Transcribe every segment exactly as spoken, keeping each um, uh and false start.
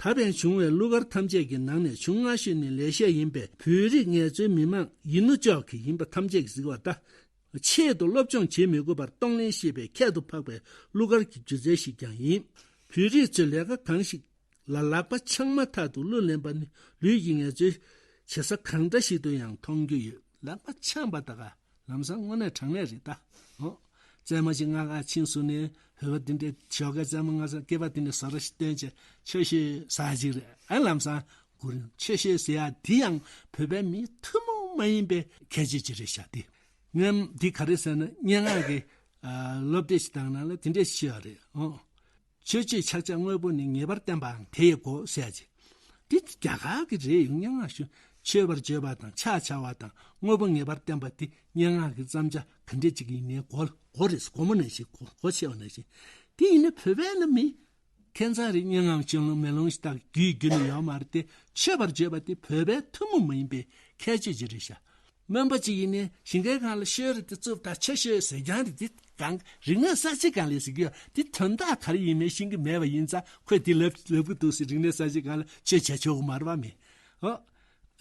ད་ཕན་བྱུང་བའི་གླུ་གར་ཐམས་ཅད་ཀྱི་ནང་ནས་བྱུང་སྔ་ཤོས་ནི་ལེགས་བཤད་ཡིན་པས། བོད་རིགས་ངལ་རྩོལ་མི་མང་ཡིན་ནོ་ཅོག་གི་ཡིན་པ་ཐམས་ཅད་ཀྱིས་གཟིགས་པ་ལྟ། ཆེད་དུ་སློབ་སྦྱོང་བྱེད་མི་དགོས་པར་གཏོང་ལེན་ཤེས་པའི་ཁྱད་དུ་འཕགས་པའི་གླུ་གར་གྱི་སྒྱུ་རྩལ་ཞིག་ཀྱང་ཡིན། བོད་རིགས་ཚོས་ལས་ཀ་གང་ཞིག་ལ་ལག་པ་འཆང་མ་ཐག་ཏུ་གླུ་ལེན་པ་ནི་ལུས་ཀྱི་ངལ་རྩོལ་བྱེད་ས་གང་འདྲ་ཞིག་ཏུ་ཡང་མཐོང་རྒྱུ་ཡོད། ལག་པ་འཆང་བ་ད་ག་ལམ་སང་དངོས་གནས་དྲང་གནས་རེད་ད། ཨོ། རྩེད་མོ་ཞིག་ང་ག་ཕྱིན་སོང་ནས་བོད་པ་འདི་འདྲའི་ཞོགས་ཀའི་རྩེད་མོ་ང་ཚོ་སྐེད་པ་འདི་ནས་བཟོ་འདྲ་ཞིག་སྟོན་བྱས་ཆོས་ཤོད་ཟ་ཅིག་རེད། ཨ་ལམ་སང་གུ་རུ་ཆོས་ཤོད་ཟེར་ཡ་འདི་ཡང་བོད་པའི་མི་ཐུན་མོང་མ་ཡིན་པའི་ཁྱད་ཆོས་ཅིག་རེད་ཤག་དེ། ངས་འདི་ག་རེ་ཟེར་ན་སྙན་ངག་གི་ཨ་སློབ་དེབ་ཞིག་དང་ནང་ལ་དེ་འདྲས་ཤེས་ཡོད་རེད། ཨོ། ཆོས་སྤྱོད་ཕྱག་རྒྱ་དངོས་པོ་ནི་ངེས་པར་བསྟན་པའང་དེ་ཡི་སྒོ་ཟེར་ཅིག་འདི་རྒྱ་གར་གྱི་རེད་ཡོང་སྙན་ངག་ཞུ། མཆོད་པར་བརྗོད་པ་དང་ཕྱག་འཚལ་བ་དང་དངོས་པོ་ངེས་པར་བསྟན་པ་འདི་སྙན་ངག་གི་བརྩམས་བྱ་ག་འདྲས་ཅིག་ཡིན་ནའི་སྒོ་སྒོ་རེད། སྒོ་མོ་ནང་བཞིན་སྒོ་སྒོ་ཕྱེ་བ་ནང་བཞིན། འདི་ཡིན་ན་བོད་པའི་ནི་མི་ཁྱད་མཚར་རེད། སྙན་ངག་ཅུང་ལོང་མེ་ལོང་ཞིག་དག་རྒྱུད་རྒྱུད་ནས་ཡོད་མ་རེད་དེ། མཆོད་པར་བརྗོད་པ་དེ་བོད་པའི་ཐུན་མོང་མ་ཡིན་པའི་ཁྱད་ཆོས་ཅིག་རེད་ཤག་སྨན་པ་ཅིག་ཡིན་ནའི་ཞིང་ཁའི་སྒང་ལ་ཤོད་རེད་དེ་རྩུབ་དང་ཆ་ཤོད་ཟེར་རྐྱང་རེད་དེ། གང་རིག་གནས་གསར་བརྗེ་སྒང་ལས་ཟེར་གྱི་ཡོད་དེ། དོན་དག་ག་རེ་ཡིན་མིན་ཤེས་ཀྱི་མེད་པ་ཡིན་ཙང་ཁོས་དེ་ལབ་ལབ་གི་འདུག་ཟེར། རིག་གནས་གསར་བརྗེ་སྒང་ལ་ཆོས་བྱ་ཆོག་གི་མ་རེད་པ་མི། ཨོ།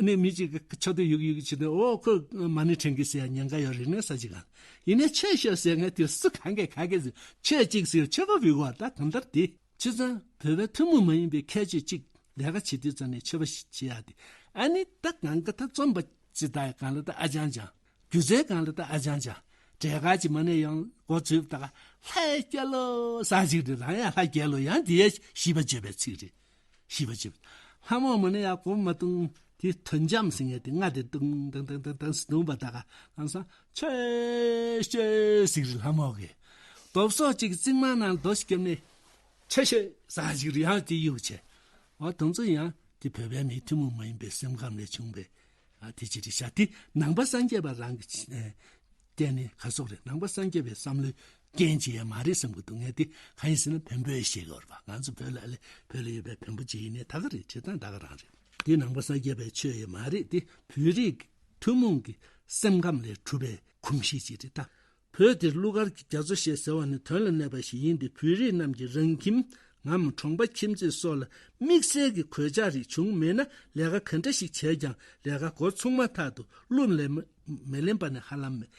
ནས་མི་གཅིག་གིས་ཕྱོགས་དེ་ཡུག་ཡུག་བྱེད་དུས་ཨོ་ཁོས་མ་ཎི་བགྲང་གི་ཟེར་ཡ་ཉེན་ཁ་ཡོད། རིག་གནས་གསར་བརྗེ་སྒང་ཡིན་ནའི་ཆོས་ཤོད་ཟེར་མཁན་དེ་སུ་གང་གིས་ག་གིས་ཟེར། ཆོས་གཅིག་ཟེར་ཆོས་པ་བུ་གོ་ད་གང་ལྟར་དེ། བྱས་ཙང་བོད་པའི་ཐུན་མོང་མ་ཡིན་པའི་ཁྱད་ཆོས་གཅིག་ལས་ཀ་བྱེད་དུས་ཙམ་ནས་ཆོས་པ་ཞིག་བྱེད་ཡ་དེ། ཨ་ནི་ད་གང་ག་ད་རྩོམ་པ་ཅི་ད་གང་ལ་ད་ཨ་ཅང་ཅང་། སྒྱུ་རྩལ་སྒང་ལ་ད་ཨ་ཅང་ཅང་། འབྲས་དཀར་གྱི་མ་ཎི་ཡང་མགོ་འཛུགས་ད་ག་ལྷ་རྒྱལ་ལོ་ཟེར་ཅིག་རེད། རང་ཡང་ལྷ་རྒྱལ་ལོ་ཡང་དེ་ཡ་ཤིས་པ་བརྗོད་པའི་ཚིག་རེད། ཤིས་པ་བརྗོད་པ། ལྷ་མོ་མ་ཎི་ཡང་མགོ་མ་བཏུང་དེ་དོན་འཇམ་ཟེར་མཁན་དེ་ལྔ་དེ་བཏུང་བཏང་བཏང་བཏང་བཏང་ཟེར་བཏུང་བ་ད་ག་ལམ་སང་ཆོས་ཤོད་ཟེར་རེད། ལྷ་མོ་གིས་རྡོ་སོག་ཅིག་རྩིག་མང་ནང་རྡོ་ཞིག་བརྒྱབ་ནས་ཆོས་ཤོད་ཟེར་ཅིག་རེད། ཡང་དེ་གཡུག་བྱས། འོ་དེ་ཚོ་ཡང་དེ་བོད་པའི་མིའི་ཐུན་མོང་མ་ཡིན་པའི་སེམས་ཁམས་ལས་བྱུང་བའི་ཨ་དེ་ཅི་རེད་ཤག་དེ་ནང་པ་སངས་རྒྱས་པ་རང་གི་ཨ་བརྟེན་ནས་ག་སོག་རེད། ནང་པ་སངས་རྒྱས་པའི་བསམ་བློའི་རྐྱེན་བྱས་ཡ་མ་རེད་བསམ་གི་འདུག་ངས་དེ་གང་ཡིན་ཟེར་ན་བོན་པོས་བཤད་གི་ཡོད་རེད་པ། ང་ཚོ་བོད་ལ་ལས་བོད་ལ་ཡོད་པའི་བོན་པོ་ཅིག་ཡིན་ནའི་ད་ག་རེད། བྱེད་སྟངས་ད་ག་རང་རེད། དེ་ནང་པ་སངས་རྒྱས་པའི་ཆོས་ཡོད་མ་རེད། དེ་བོད་རིགས་ཐུན་མོང་གི་སེམས་ཁམས་ལས་གྲུབ་པའི་གོམས་གཤིས་ཅིག་རེད་ད། བོད་འདིར་གླུ་གར་གྱི་རྒྱ་མཚོ་ཞེས་ཟེར་བ་ནི་དོན་ལ་གནས་པ་ཞིག་ཡིན་ཏེ། བོད་རིགས་རྣམས་ཀྱིས་རང་ཁྱིམ་ངམ་གྲོང་པ་ཁྱིམ་མཚེས་སོགས་ལ་དམིགས་བསལ་གྱི་གོད་ཆག་རིགས་བྱུང་མེད་ན། ལས་ཀ་ག་འདྲ་ཞིག་བྱས་ཀྱང་ལས་ཀ་འགོ་ཚུགས་མ་ཐག་ཏུ་གླུ་ལེན་མ་མི་ལེན་པ་ནི་ཧ་ལམ་མེད།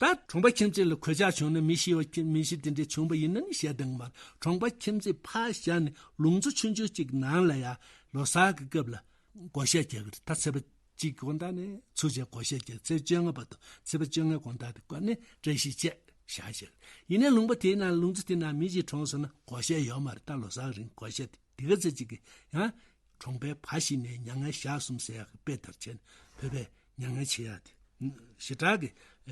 ད་གྲོང་པ་ཁྱིམ་མཚེས་ལ་གོད་ཆག་བྱུང་ན་མི་ཤི་བ་མི་ཤི་དེ་འདྲ་བྱུང་བ་ཡིན་ན་ནི་བཤད་སྟངས་མ་རེད། གྲོང་པ་ཁྱིམ་མཚེས་ཕར་བཞག་ནས་ལུང་ཚོ་ཆུང་ཆུང་གཅིག་ནང་ལ་ཡ་ལོ་གསར་གྱི་སྐབས་ལ་སྒོར་གཞས་རྒྱག་གི་རེད། ད་ཚེས་པ་གཅིག་དགོང་དག་ནས་ཚུར་བྱས་སྒོར་གཞས་རྒྱག་ཚེས་བཅོ་ལྔ་བར་དུ། ཚེས་པ་བཅོ་ལྔའི་དགོང་དག་དེ་བཀའ་ནས་བཀྲ་ཤིས་བཅས་བཞག་བཞག་ཡིན་ནའི་ལུང་པ་དེའི་ནང་ལུང་ཚོ་དེའི་ནང་མི་གཅིག་གྲོངས་སོང་ན་སྒོར་གཞས་ཡོད་མ་རེད། ད་ལོ་གསར་རིང་སྒོར་གཞས་དེ་དེ་ག་ཚོད་ཅིག་གི་ཡང་གྲོང་པའི་ཕ་ཞིག་ནས་མྱ་ངན་ཞག་གསུམ་ཟེར་ཡག་གི་དཔེ་ལྟར་བྱས་ན་བོད་པས་མྱ་ངན་བྱེད་ཡག་དེ་ཞེ་དྲག་གི་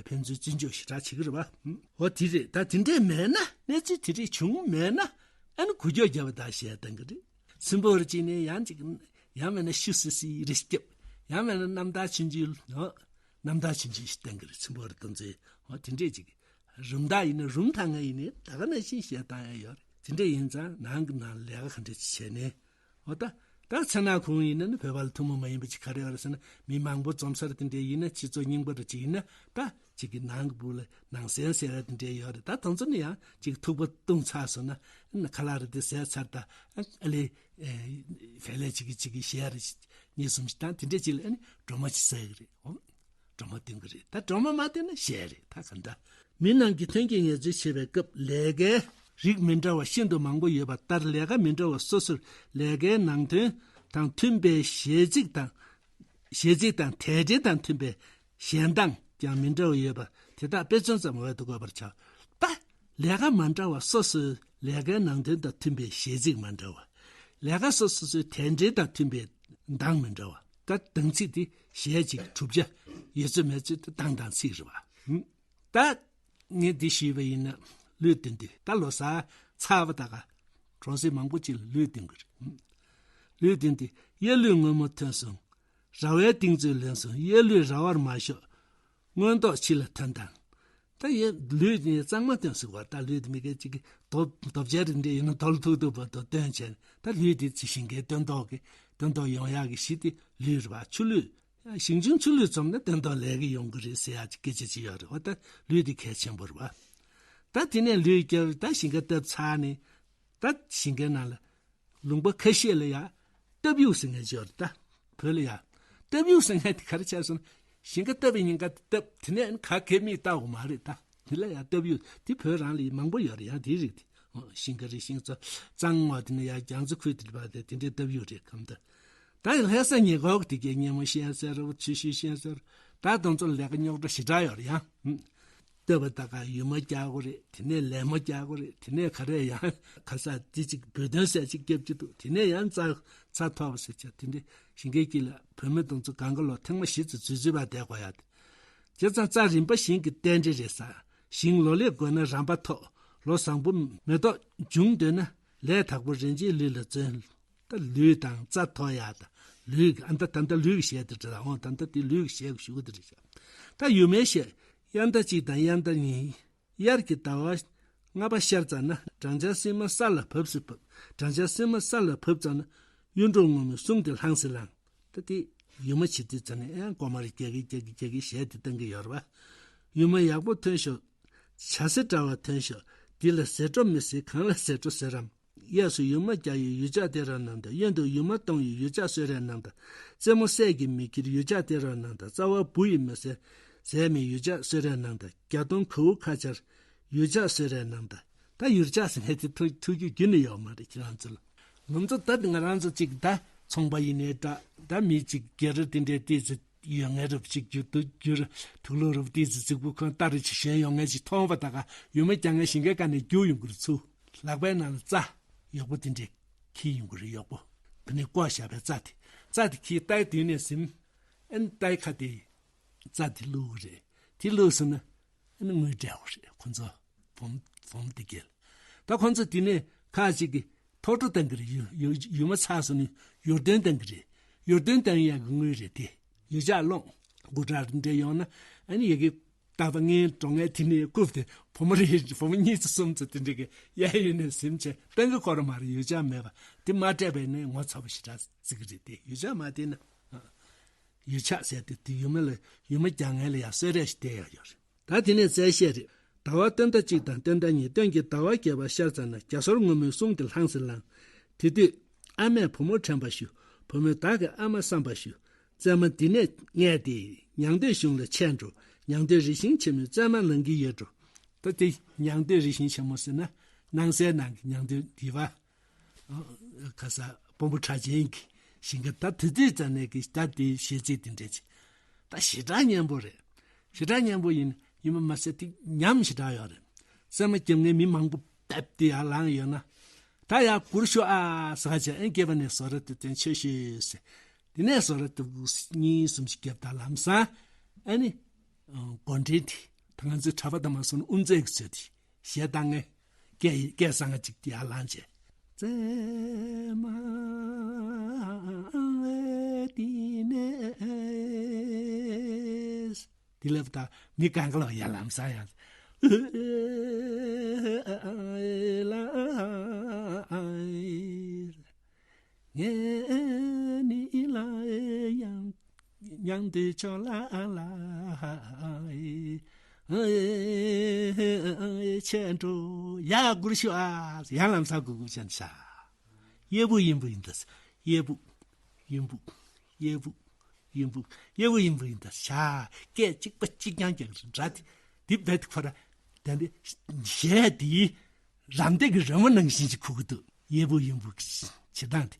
ཕན་ཚུན་བརྩི་འཇོག་ཞེ་དྲག་བྱེད་ཀྱི་རེད་པ། འོ་དེ་རེད། ད་དེ་འདྲས་མེད་ན་གནས་ཚུལ་དེ་འདྲས་བྱུང་མེད་ན་ཨ་ནི་འགུལ་སྐྱོད་བརྒྱབ་པ་དང་ཞེས་བསྟན་གི་རེད། ཚིམ་པོ་རེ་གཅིག་ནས་ཡང་གཅིག་ཡང་མེད་ན་ཤུ་སི་སི་རེ་སྐྱབས། ཡང་མེད་ན་རྣམ་ཐར་ཆུང་ཆུང་ལོ། རྣམ་ཐར་ཆུང་ཆུང་ཞིག་བསྟན་གི་རེད། ཚིམ་པོ་རེ་དང་ཚེ་འོ་དེ་འདྲས་ཅིག་རུམ་བཏགས་ཡིན་ན་རུམ་ཐང་ང་ཡིན་ནའི་ད་ག་ནང་བཞིན་བཤད་སྟངས་ཡང་ཡོད་རེད། དེ་འདྲས་ཡིན་ཙང་ནང་གི་ནང་ལས་ཀ་ག་འདྲས་ཅིག་བྱས་ནས་འོ་ད་ད་ཚེ་ན་ཁུང་ཡིན་ན་ནི་བོད་པ་ལ་ཐུན་མོང་མ་ཡིན་པ་ཅིག་ག་རེ་ཡོད་རེད་ཟེར་ན་མི་མང་པོ་འཛོམས་ས་རེད། དེ་འདྲས་ཡིན་ན་སྤྱི་ཚོགས་རྙིང་པ་རེ་ཅིག་ཡིན་ན་ད་ཅིག་གི་ནང་གི་སྦུག་ལ་ནང་སེམས་ཟེར་ཡ་དེ་འདྲས་ཡོད་རེད། ད་དེ་ཚོ་ནི་ཡང་ཅིག་ཐུག་པ་བཏུང་ཚར་སོང་ན་ཁ་ལག་རེ་དེ་ཟས་ཚར། ད་ཨ་ལེ་ཕལ་ལས་ཅིག་གི་ཅིག་གི་ཞལ་རེ་གཉིས་གསུམ་ཞིག་དང་དེ་འདྲས་ཅིག་ལ་ཨ་ནི་སྒྲོལ་མ་ཅིག་ཟ་གི་རེད། འོ་སྒྲོལ་མ་བཏོན་གི་རེད། ད་སྒྲོལ་མ་མ་བཏོན་ན་ཞལ་རེད། ད་ག་འདྲ། མི་རྣམས་ཀྱིས་ཐོན་སྐྱེད་ངལ་རྩོལ་བྱེད་པའི་སྐབས་ལས་ཀའི་རིགས་མི་འདྲ་བ་ཤིན་ཏུ་མང་པོ་ཡོད་པ་ལྟར། ལས་ཀ་མི་འདྲ་བ་སོ་སོར་ལས་ཀའི་ནང་དོན་དང་མཐུན་པའི་གཞས་ཚིག་དང་། གཞས་ཚིག་དང་དལ་བྲེལ་དང་མཐུན་པའི་གཞས་གདངས་ཀྱང་མི་འདྲ་བ་ཡོད་པ་དེ་དག་དཔེ་མཚོན་ཙམ་འོག་ཏུ་བཀོད་པར་བྱ། ད་ལས་ཀ་མ་འདྲ་བ་སོ་སོའི་ལས་ཀའི་ནང་དོན་དང་མཐུན་པའི་གཞས་ཚིག་མ་འདྲ་བ། ལས་ཀ་སོ་སོ་སོའི་དལ་བྲེལ་དང་མཐུན་པའི་གདངས་མི་འདྲ་བ། ད་གདངས་ཚིག་དེ་གཞས་ཅིག་གྲུབ་ཆ་ཡོད་ཚོད་མེད་ཚོད་དེ་གདངས་དང་ཚིག་རེད་བ། ད་ངས་འདི་ཞུས་པ་ཡིན་ན་གླུ་འདོན་དུས་ད་ལོ་གསར་ཚར་བ་ད་ག་གྲོང་གསེབ་མང་པོ་ཅིག་ལ་གླུ་འདོན་གི་རེད། གླུ་འདོན་དུས་གཡས་གླུད་སྔོན་མོ་ཐོན་སོང་། ར་བའི་གཏིང་མཛོད་ལོན་སོང་། གཡས་གླུད་ར་བར་མ་ཞོག་སྔོན་མདོག་ཕྱི་ལ་ཐོན་དང་། ད་གཡས་གླུད་ནི་གཙང་མ་ཐོན་ཟེར་བ། ད་གླུད་དེ་མི་སྐད་ཅིག་གི་རྡོ་རྡོ་བཅལ་རེ་འདྲ་ཡིན་ན་རྡོ་ལ་ཐུག་ཐུག་པ་རྡོ་སྟོན་བྱས་ད་གླུད་དེ་ཚེ་ཞིང་ཁའི་སྟོན་ཐོག་གི་སྟོན་ཐོག་ཡོང་ཡག་གི་གཞི་དེ་གླུད་རེད་བ། ཆུ་གླུད། ཞིང་ཆུང་ཆུ་གླུད་འཛོམས་ན་སྟོན་ཐོག་ལས་ཀྱི་ཡོང་གི་རེད་ཟེར་ཡག་ཅིག་སྐད་ཆ་ཅིག་ཡོད་རེད་བ། ད་གླུད་དེ་གལ་ཆེན་པོ་རེད་བ། ད་དེ་ནས་གླུད་བརྒྱབ་ད་ཞིང་ཁ་བཏབ་ཚར་ནས་ད་ཞིང་ཁའི་ནང་ལ་ལུང་པ་ཁ་ཤས་ལ་ཡ་ སྟབས་ཡུག་ཟེར་མཁན་ཅིག་ཡོད་རེད་ད། བོད་ལ་ཡ། སྟབས་ཡུག་ཟེར་མཁན་དེ་ག་རེ་ཆགས་སོང་ན། ཞིང་ཁ་བཏབ་པའི་ཉིན་ཀ་དེ་བཏབ། དེ་ནས་ཨ་ནི་ག་གེ་མིག་བལྟ་དགོས་མ་རེད་ད། དེ་ལ་ཡ་སྟབས་ཡུག་དེ་བོད་རང་ལ་མང་པོ་ཡོད་རེད། ཡང་དེའི་རིགས་དེ། ཨོ། ཤིང་ཁ་རེད། ཤིང་རྩ་གཙང་བ་དེ་ནས་ཡ་རྒྱ་མཚོ་ཁུལ་དེ་ལ་བ་དེ་དེ་འདྲའི་སྟབས་ཡུག་རེད་གམ་ད། ད་ཡི་ལྷ་ས་ཉེ་འཁོར་གྱི་དེ་གའི་སྙེ་མོ་ཤན་ཟེར་རོ། ཆུ་ཤུར་ཤན་ཟེར་རོ། ད་དེ་ཚོ་ལས་ཀ་རྙོག་དྲ་ཞེ་དྲག་ཡོད་རེད་ཡ། ཨུམ། ལྟོས་པ་ད་ག་ཡུ་མ་རྒྱག་དགོས་རེད། དེ་ནས་ལད་མོ་རྒྱག་དགོས་རེད། དེ་ནས་ག་རེ་ཡང་ག་ས་དེ་གཅིག་བོད་དོན་ཟེར་གཅིག་རྒྱབ་ཀྱི་འདུག་དེ་ནས་ཡང་རྩྭ་རྩྭ་ཐོག་པ་ཟེར་བྱ་དེ་འདྲ་ཞིང་ཁའི་དཀྱིལ་ལ་བོད་མི་དེ་ཚོ་སྒང་ག་ལོ་ཐེངས་མ་བཞི་ཙམ་འཛུལ་འཛུལ་བ་བསྡད་དགོས་ཡ་དེ། བྱས་ཙང་རྩྭ་རིམ་པ་བཞིན་གྱི་རྟེན་འབྲེལ་རེད་ཟེར། ཞིང་ལོ་ལེགས་དགོས་ན་རམ་པ་ཐོག་ལོ་བཟང་པོ་མེ་ཏོག་འབྱུང་འདོད་ན། ལས་དག་པོ་རིན་ཆེན་ལུས་ལ་བརྩོན། ད་ལུས་དང་རྩྭ་ཐོག་ཡ་ད། ལུས་ཀྱི་ཨ་ད་ད་ད་ལུས་ཀྱི་གཞས་དེ་འདྲ་ལ་འོང་། ད་ད་དེ་ལུས་ཀྱི་གཞས་ཞུ་གི་དེ་རེད་ཤག་ད་ཡུ་མའི་གཞས། དབྱར་ཟླ་གཅིག་དང་དབྱར་ཟླ་གཉིས། དབྱར་གྱི་ཟླ་བ་ལྔ་པ་ཤར་ཙམ་ན། སྦྲང་ཆར་སིལ་མ་ས་ལ་བབས་སུ་བབས། སྦྲང་ཆར་སིལ་མ་ས་ལ་བབས་ཙམ་ན། གཡུ་འབྲུག་སྔོན་མོའི་གཟུངས་དེ་ལྷང་སེ་ལྷང་། ད་དེ་ཡུ་མ་བྱེད་དུས་ཙམ་ནས་ཡང་ཀོ་མ་རེ་རྒྱག་གི་རྒྱག་གི་རྒྱག་གི་གཞས་དེ་བཏང་གི་ཡོད་རེད་པ། ཡུ་མ་ཡག་པོ་ཐོན་ཤོག་བྱ་སེ་འདྲ་བ་ཐོན་ཤོག་འདི་ལ་ཟད་འགྲོ་མི་སྲིད་གང་ལ་ཟད་འགྲོ་ཟེར་རམ། གཡས་སུ་ཡུ་མ་རྒྱ་ཡི་ཡུལ་ལྕགས་སྟེར་རོགས་གནང་དང་། གཡོན་དུ་ཡུ་མ་སྟོང་ཡི་ཡུལ་ལྕགས་གསོལ་རས་གནང་དང་། རྩེ་མོ་སད་ཀྱིས་མི་ཁྱེར་ཡུལ་ལྕགས་སྟེར་རོགས་གནང་དང་། རྩ་བ་བུ་ཡིས་མི་སེར་ཟད་མི་ཡུལ་ལྕགས་གསོལ་རས་གནང་དང་། བརྒྱ་སྟོང་གའུ་ཁ་ཆར་ཡུལ་ལྕགས་གསོལ་རས་གནང་དང་། ད་ཡུལ་ལྕགས་ཟེར་མཁན་དེ་ཐུགས་ཐུགས་རྒྱུད་རྒྱུད་ནས་ཡོད་མ་རེད་ཁྱེད་རང་ཚོ་ལ། ང་ཚོ་ད་ང་རང་ཚོ་གཅིག་ད་ཚོང་པ་ཡིན་ནའི་འདྲ། ད་མི་གཅིག་སྒེར་དེ་འདྲའི་ཏོག་ཙམ་ཡོད་མཁན་རབ་ཅིག་རྒྱུ་དུ་རྒྱུར་དུག་ལོག་རབ་ཏོག་ཙམ་རྫིག་པོ་ཁོང་ལྟ་རེ་ཅིག་གཞན་ཡོང་མཁན་ཅིག་མཐོང་བ་ད་ག་ཡུ་མ་རྒྱག་མཁན་ཞིང་ཁའི་ཁ་ནས་རྒྱུག་ཡོང་གི་རེད་ཚུར། ལག་པའི་ནང་ལ་རྩྭ་ཡོག་པོ་དེ་འདྲས་འཁྱེར་ཡོང་གི་རེད། ཡོག་པོ་དེ་ནས་བཀོག་བཞག་པའི་རྩྭ་དེ། རྩྭ་དེ་འཁྱེར་རྟའི་མདུན་ནས་ཟིན། ཨ་ནི་རྟའི་ཁ་དེ་རྩྭ་དེ་བླུགས་གི་རེད། དེ་བླུགས་སོང་ན་ཨ་ནི་དངུལ་སྤྲད་དགོས་རེད་ཁོང་ཚོ། བུམ་བུམ་དེ་འགེལ། ད་ཁོང་ཚོ་དེ་ནས་ཁ་ཅིག་གིས་ཐོག་འགྲོ་བཏང་གི་རེད། ཡུ་ཡུ་ཡུ་མ་ཚར་སོང་ནས་ཡུར་འདོན་བཏང་གི་རེད། ཡུར་འདོན་བཏང་ཡག་གི་དངུལ་རེད་དེ། ཡུལ་ལྕགས་སློང་། དགུ་དྲག་རེ་འདྲ་ཡོང་ན་ཨ་ནི་ཡ་གི་རྟ་པ་ངའི་འགྲོ་ངའི་དེ་ནས་རྐུབ་དེ་བུ་མོ་རེ་བུ་མོ་གཉིས་ཚོ་གསུམ་ཚོ་དེ་འདྲ་གི་གཡས་གཡོན་ནས་ཟིན་བྱས་བཏང་གི་ཁོ་ར་མ་རེད། ཡུལ་ལྕགས་མེད་པ་དེ་མ་སྤྲད་པས་ནས་ངོ་ཚ་པོ་ཞེ་དྲག་བརྩི་གི་རེད་དེ། ཡུལ་ལྕགས་མ་བསྟན་ན། ཡུལ་ལྕགས་ཟེར་དེ་དེ་ཡུ་མ་ལ་ཡུ་མ་རྒྱག་མཁན་ལ་ཡང་གསོལ་རས་ཤིག་སྟེར་ཡག་ཡོད་རེད། ད་དེ་ནས་རྩད་བཤད་རེད། ཟླ་བ་སྟོན་ཟླ་གཅིག་དང་སྟོན་ཟླ་གཉིས། སྟོན་གྱི་ཟླ་བ་བརྒྱད་པ་ཤར་ཙམ་ན། རྒྱ་ཟོར་སྔོན་མོའི་གཟུངས་དེ་ལྷང་སེ་ལྷང་། དེ་དུས་ཨ་མས་བུ་མོ་དྲན་པ་ཞུ། བུ་མོས་བདག་གི་ཨ་མ་བསམ་པ་ཞུ། བཙས་མ་འདི་ནས་རྙེད་དེ། མྱང་སྟོད་གཞུང་ལ་ཆས་འགྲོ། མྱང་སྟོད་རི་ཤིང་ཆེན་མོའི་བཙས་མ་ལང་གི་ཡོད་འགྲོ། ད་དེ་མྱང་སྟོད་རི་ཤིང་ཆེན་མོ་ཟེར་ན་སྣང་གསལ་ནང་གི་མྱང་སྟོད་འདི་བ། ཁ་ས་སྤོ་བོ་ཁྲ་ཆེན་གྱི་ཞིང་ཁ་ད་དེ་དུས་ཙ་ནས་ཀྱི་ད་དེའི་གཞས་ཚིག་དེ་འདྲས་ཅིག་ད་ཞེ་དྲག་སྙན་པོ་རེད། ཞེ་དྲག་སྙན་པོ་ཡིན་ཡིན་པ་མ་ཟད་དེ་ཉམས་ཞེ་དྲག་ཡོད་རེད། བཙས་མ་རྒྱབ་མཁན་མི་མང་པོ་བསྡད་དེ་ཡར་ལངས་ཡོད་ན། ད་ཡར་སྒུར་ཤོག་ཨ་ཟེར་བྱས་ཨེ་སྐྱེས་པ་ནས་བཟོ་ར་དེ་དོན་ཆེ་ཤོས་ཟེར། དེ་ནས་བཟོ་ར་དེ་གཉིས་གསུམ་ཞིག་བརྒྱབ་ད་ལམ་སང་ཨ་ནི། མགོ་འདྲེན་དེ་ད་ང་ཚོའི་གྲྭ་པ་དང་མ་སོང་ན་དབུ་མཛད་ཀྱི་ཚོད་དེ། གཞས་བཏང་ངས། སྐད་སྐད་བཟང་ང་ཅིག་ཡར་ལངས་བྱས། བཙས་མ་འདི་ནས། དེ་ལབ་ད་མི་གང་ག་ལ་ཡར་ལམ་སང་ཡང་། ལ། ངས་ནི་ལ་ཡང་མྱང་འདོད་ཆོག་ལ་ལ། ཆེ་འགྲོ་ཡ་སྒུར་ཤོག་ཨ། ཡང་ལམ་སང་སྒུར་སྒུར་ཅན་ཤ། གཡས་བུ་གཡོན་བུ་ཡིན་ད། གཡས་བུ་གཡོན་བུ་གཡས་བུ་གཡོན་བུ་གཡས་བུ་གཡོན་བུ་ཡིན་ད་ཤ། སྐད་གཅིག་པ་གཅིག་རྐྱང་རྒྱག་གི་འདྲ་དེ། དེ་བས་ཁོ་ར་དེ་འདི་གཞས་དེའི་རམ་འདེགས་ཀྱི་རོལ་མོ་ནང་བཞིན་ཅིག་ཁུག་གི་འདུག་གཡས་བུ་གཡོན་བུ་གི་བྱེད་སྟངས་དེ་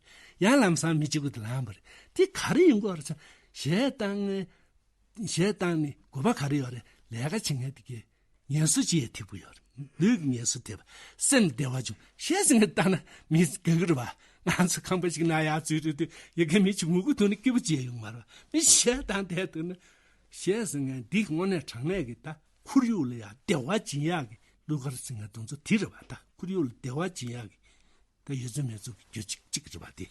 ཡང་ལམ་སང་མི་གཅིག་པུ་དེ་ལངས་པ་རེད། དེ་ག་རེ་ཡིན་དགོས་རེད་ཟེར། གཞས་བཏང་ངས་གཞས་བཏང་ནས་དགོས་པ་ག་རེ་ཡོད་རེད། ལས་ཀ་བྱེད་མཁན་དེ་གས་ངལ་གསོ་བྱེད་ཡས་ཐེབས་ཀྱི་ཡོད་རེད། ལུས་ཀྱི་ངལ་གསོ་ཐེབས་པ། སེམས་བདེ་བ་བྱུང་། གཞས་ཟེར་མཁན་བཏང་ན་མི་དགའ་གི་རེད་པ། ང་ཚོ་ཁང་པ་ཞིག་ནང་ཡར་འཛུལ་དུས་དུས་ཡ་གི་མི་གཅིག་ངུ་གི་འདུག་ན་སྐྱིད་པོ་བྱས་ཡོང་མ་རེད་པ། མི་གཞས་བཏང་བསྡད་འདུག་ན། གཞས་ཟེར་མཁན་འདི་དངོས་གནས་དྲང་གནས་ཀྱི་ད་ཁོར་ཡུག་ལ་ཡང་བདེ་བ་སྦྱིན་ཡག་གི་གླུ་གར་ཟེར་མཁན་དེ་ཚོ་དེ་རེད་པ། ད་ཁོར་ཡུག་ལ་བདེ་བ་སྦྱིན་ཡག་གི་ད་ཡོད་ཚད་མེད་ཚད་ཀྱི་རྒྱུ་གཅིག་གཅིག་རེད་པ། དེ་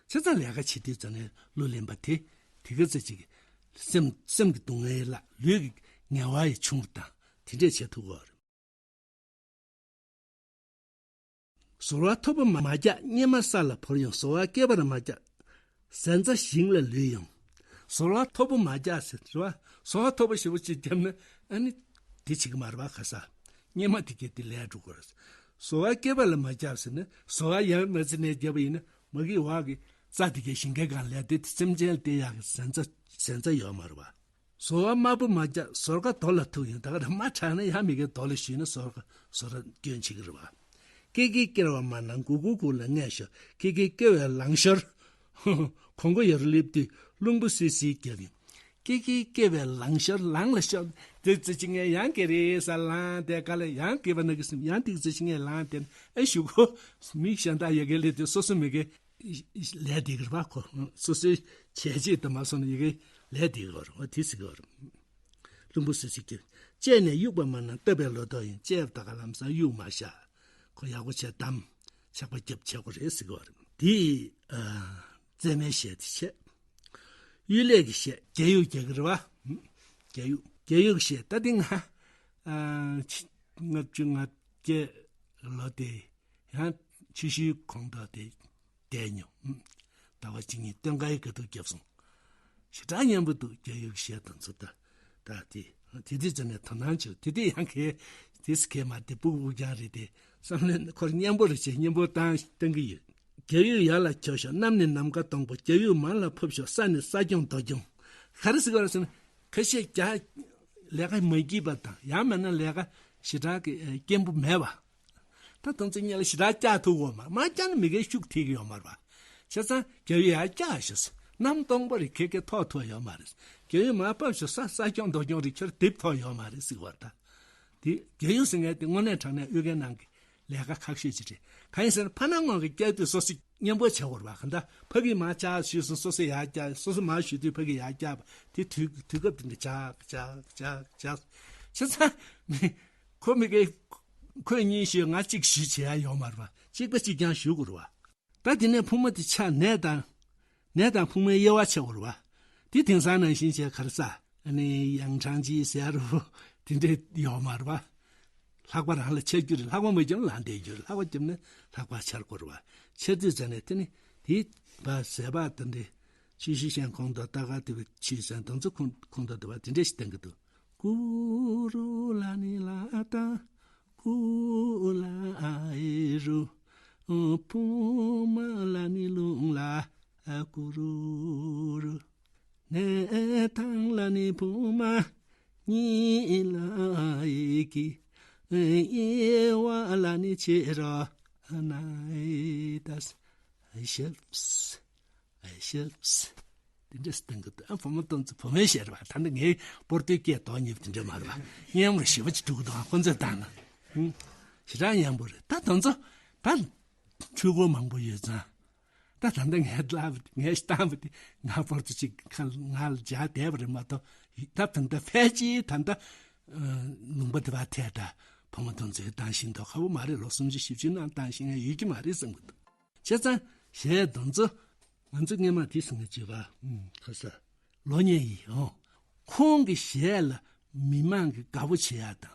བྱས་ཙང་ལས་ཀ་བྱེད་དུས་ཙམ་ནས་གླུ་ལེན་པ་དེ་དེ་ག་ཚོད་ཅིག་སེམས་སེམས་ཀྱི་སྡུག་བསྔལ་ལ་ལུས་ཀྱི་ངལ་བ་ཡི་ཆུང་དང་དེ་འདྲས་བྱེད་ཐུབ་ཀྱི་ཡོད་རེད། ཟོར་བ་མཐོ་པོ་མ་རྒྱག་སྙེ་མ་ས་ལ་བོར་ཡང་། ཟོར་བ་སྐེད་པར་མ་རྒྱག་ཟན་རྩྭ་ཞིང་ལ་ལུས་ཡང་། ཟོར་བ་མཐོ་པོ་མ་རྒྱག་ཟེར་བ། ཟོར་བ་མཐོ་པོ་ཞེ་པོ་ཅིག་བརྒྱབ་ན་ཨ་ནི་དེ་བྱེད་ཀྱི་མ་རེད་པ། ཁ་ས་སྙེ་མ་དེ་གས་དེ་ལས་འགྲོ་དགོས་རེད། ཟོར་བ་སྐེད་པ་ལ་མ་རྒྱབ་ཟེར་ན་ཟོར་བ་ཡང་མ་ཚི་ནས་བརྒྱབ་པ་ཡིན་ན་མ་གི་བ་གི་ རྩྭ་དེ་གའི་ཞིང་ཁའི་སྒང་ལ་དེ་སེམས་ཅན་ལ་སྟེར་ཡག་གི་གཟན་རྩྭ་གཟན་རྩྭ་ཡོད་མ་རེད་བ། ཟོར་བ་དམར་པོ་མ་རྒྱག་ཟོར་ཁ་རྡོ་ལ་ཐུག་ཡིན། ད་ག་རེ་མ་དྲག་ན་ཡང་མི་དགེ་རྡོ་ལ་ཞུས་ན་ཟོར་ཁ་ཟོར་ར་སྐྱོན་བྱེད་ཀྱི་རེད་བ། ཀི་ཀི་ཀེར་བ་མ་ན་གུ་གུ་གུ་ལ་ངས་ཤོ། ཀི་ཀི་ཀེ་བའི་ལང་ཤོར། གོང་གོ་ཡར་སླེབས་དུས་རླུང་བུ་སིལ་སིལ་རྒྱབ་ཡིན། ཀི་ཀི་ཀེ་བའི་ལང་ཤོར་ལང་ལ་ཤོར། དེ་ཙི་ཅི་ངས་ཡང་ཀེ་རེ་ས་ལང་དེ་ག་ལ་ཡང་ཀེ་བ་ན་གི་སིམ་ཡང་ཏིག་ཙི་ཅི་ངས་ལང་དེ་ཨེ་ཞུ་གོ། མི་གཞན་དག་ཡ་གེ་ལེ་དེ་སོ་སོ་མི་གེ་ལས་དེ་གི་ར་བ་ཁོ་སོ་སོའི་བྱས་རྗེས་དུ་མ་སོང་ན་ཡ་གེ་ལས་དེ་གི་བ་ར་བ་དེ་སི་གི་བ་ར། ལྷུན་པོ་སི་སི་ཀྱི། བཅད་ནས་གཡུག་པ་མ་ན་བཏབ་པའི་ལོ་ཏོག་ཡིན། བཅད་པ་ད་ག་ལམ་སང་གཡུག་མ་བཞག་ཁོ་ཡག་པོ་བྱས་བསྡམས། ཆག་པ་རྒྱབ་བྱེད་དགོས་རེད་ཟེར་གི་བ་རེད། དེ་ཨ་རྩེད་མོའི་གཞས་དེ་བྱས། གཡུལ་ལས་ཀྱི་གཞས་རྒྱ་གཡུག་རྒྱག་གི་རེད་བ། རྒྱ་གཡུག་རྒྱ་གཡུག་གཞས་ད་དེ་ང་ཨ་ཕྱི་ལྔ་བཅུ་ང་བརྒྱད་ལོ་དེ། ཡང་ཕྱི་ཤུལ་གོང་ཐོག་དེ་བསྡད་མྱོང་། ཟླ་བ་གཅིག་གཉིས་སྟོན་ཁའི་དགའ་སྡུག་བརྒྱབ་སོང་། ཞེ་དྲག་སྙན་པོ་འདུག་རྒྱ་ཡིག་གཞས་དང་ཚོ་ད། ད་དེ་དེ་དུས་ཙམ་ནས་དོ་སྣང་བྱོས་དེ་དུས་ཡང་གས་དེ་སི་ཁས་མ་དེ་སྤུག་སྤུག་རྐྱང་རེད་དེ། བསམ་བློའི་ཁོར་སྙན་པོ་རེ་བྱས་སྙན་པོ་བཏང་བཏང་གི་ཡོད། རྒྱ་ཡིག་ཡར་ལ་འཁྱོག་ཤོག་གནམ་ནི་ནམ་མཁའ་སྟོང་པོ། རྒྱ་ཡིག་མར་ལ་ཕུབ་ཤོག་ས་ནི་ས་སྐྱོང་རྡོ་སྐྱོང་། ག་རེ་ཟེར་ག་རེ་ཟེར་ན། ཁ་ཤས་རྒྱ་ལས་ཀ་མ་སྐྱིད་པ་དང་ཡང་མིན་ན་ལས་ཀ་ཞེ་དྲག་གི་སྐྱེན་པོ་མེད་པ། ད་དོན་ཚན་གཉིས་ལ་ཞེ་དྲག་བཀྱག་ཐུབ་ཀྱི་ཡོད་མ་རེད། མ་བཀྱག་ན་མི་སྒེར་ཤུགས་ཐེག་གི་ཡོད་མ་རེད་པ། བྱས་ཙང་རྒྱ་ཡུལ་ཡར་བཀྱག་ཤོག་གནམ་སྟོང་པ་རེད་ཁེ་ཁེ་ཐོག་ཐུག་ཡོད་མ་རེད། རྒྱ་ཡུལ་མར་ཕབ་ཤོག་ས་ས་སྐྱོང་རྡོ་སྐྱོང་རེད་ཁྱོད་རྡིབ་ཐུབ་ཡོད་མ་རེད་ཟེར་བ་ད། དེ་རྒྱ་ཡུལ་ཟེར་མཁན་དེ་དངོས་གནས་དྲང་གནས་དབུས་སྐད་ནང་གི་ལས་ཀ་ཁག་ཤོས་ཅིག་རེད། གང་ཡིན་ཟེར་ན་ཕ་ནང་ངོས་ཀྱི་བཀྱག་དུས་སོ་སོ་སྙན་པོ་བྱེད་དགོས་རེད་པ། གང་ལྟར་ཕ་གིས་མར་བཀྱག་ཞུས་སོང་སོ་སོ་ཡར་བཀྱག་སོ་སོ་མར་ཞུ་དུས་ཕ་གིས་ཡར་བཀྱག་པ་དེ་དུས་དུས་སྐབས་དེ་འདྲ་བཀྱག་བཀྱག་བཀྱག་བཀྱག་བྱས་ཙང་མི་ཁོ་མི་སྒེར་ཁོས་གཉིས་ཞུས་ང་གཅིག་ཞུས་བྱེད་ཡ་ཡོད་མ་རེད་པ། གཅིག་པ་གཅིག་རྐྱང་ཞུ་དགོས་རེད་པ། ད་དེ་ནས་ཕུང་མ་དེ་ཆག་ནད་དང་། ནད་དང་ཕུང་མའི་དབྱེ་བ་ཕྱེ་དགོས་རེད་པ། དེ་དེང་སང་ནང་བཞིན་བྱས་ག་རེ་ཟ། ཨ་ནི་ཡང་ཁྲང་ཅི་ཟེར་རུ་དེ་འདྲས་ཡོད་མ་རེད་པ། ལྷག་པ་རང་ལ་ཆགས་རྒྱུ་རེད། ལྷག་པ་མ་བརྒྱབ་ན་ལྷག་བསྡད་རྒྱུ་རེད། ལྷག་པ་བརྒྱབ་ན་ལྷག་པ་ཆགས་དགོས་རེད་པ། ཆགས་དུས་ཙ་ནས་དེ་ནི་དེ་བ་ཟས་པ་དེ་འདྲས་ཆུ་ཤུ་ཤན་ཁོང་དུ་ལྟ་ག་དེ་བའི་ཆུ་སན་དང་ཚོ་ཁོང་ཁོང་དུ་དེ་བ་དེ་འདྲས་ཞིག་བསྟན་གི་འདུག་ཀུ་རུ་ལ་ནི་ལ་དང་། ཀུ་ལ་ཨེ་རུ། བུ་མོ་ལ་ནི་ལུང་ལ་ཀུ་རུ་རུ། ནེ་ཐང་ལ་ནི་བུ་མོ་ཉི་ལ་ཨེ་ཀི། ཨེ་བ་ལ་ནི་ཆེ་རོ་ན་ཨེ་དཱས། ཨེ་ཤེས། ཨེ་ཤེས། དེ་འདྲས་བསྟན་གི་འདུག་ཨ་བུ་མོ་སྟོན་ཚུལ་བུ་མོའི་གཞས་རེད་པ། ད་ནི་ངའི་སྤོར་ཏོའི་སྐད་དོ་མཉམ་དེ་འདྲས་མ་རེད་པ། སྙན་མོ་ཞེ་པོ་ཅིག་འདུག་གི་འདུག་ཨ་ཁོ་ཚོས་བཏང་ན། ཧུམ། ཞེ་དྲག་སྙན་པོ་རེད། ད་དེ་ཚོ་ད་འཕྲུལ་འཁོར་མང་པོ་ཡོད་ཙང་། ད་ད་ལྟ་ངའི་ལབ་ངའི་བཏང་བ་དེ་ང་སྤོར་ཏོ་ཅིག་ཁ་ང་ལ་འཇགས་བསྡད་པ་རེད་མ་གཏོགས། ད་ད་ལྟ་ཕལ་ཆེར་ད་ལྟ་ལུང་པ་དེ་བ་ཐད་ད་བུ་མོ་སྟོན་ཚུལ་བཏང་བཞིན་འདུག་ཁ་བོ་མ་རེད། ལོ་སུམ་ཅུ་བཞི་བཅུ་ནང་བཏང་བཞིན་ཡོད་ཀྱི་མ་རེད་བསམ་གི་འདུག་བྱས་ཙང་གཞས་དེ་ཚོ་ང་ཚོ་སྔས་མ་དེ་སང་གི་བརྗོད་པ་ཁ་ས་ལོ་ཉེ་ཡིན་ཨོ། ཁོང་གི་གཞས་ལ་མི་མང་གི་དགའ་པོ་བྱེད་ཡ་དང་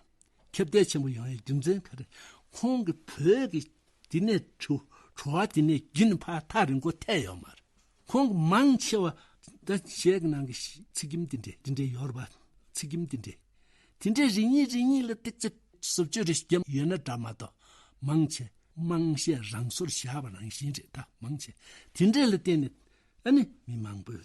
ཁྱབ་གདལ་ཆེན་པོ་ཡོང་ཡའི་རྒྱུ་མཚན་ག་རེ། ཁོང་གི་བོད་ཀྱི་དེ་ནས་བྲོ་བྲོ་བ་དེ་ནས་རྒྱུན་ཕར་ཐག་རིང་པོ་ཐལ་ཡོད་མ་རེད། ཁོང་གི་མང་ཆེ་བ་ད་གཞས་ཀྱི་ནང་གི་ཚིག་ཁྱིམ་དེ་འདྲས་དེ་འདྲས་ཡོད་རེད་པ། ཚིག་ཁྱིམ་དེ་འདྲས་དེ་འདྲས་རེ་གཉིས་རེ་གཉིས་ལ་ཏིག་ཙེ་བཟོ་བཅོས་རེ་བརྒྱབ་ཡོད་ན་འདྲ་མ་གཏོགས་མང་ཆེ་དམངས་གཞས་རང་སོར་བཞག་པ་རང་བཞིན་རེད། ད་མང་ཆེ་དེ་འདྲས་ལ་བརྟེན་ནས་ཨ་ནི་མི་མང་པོས་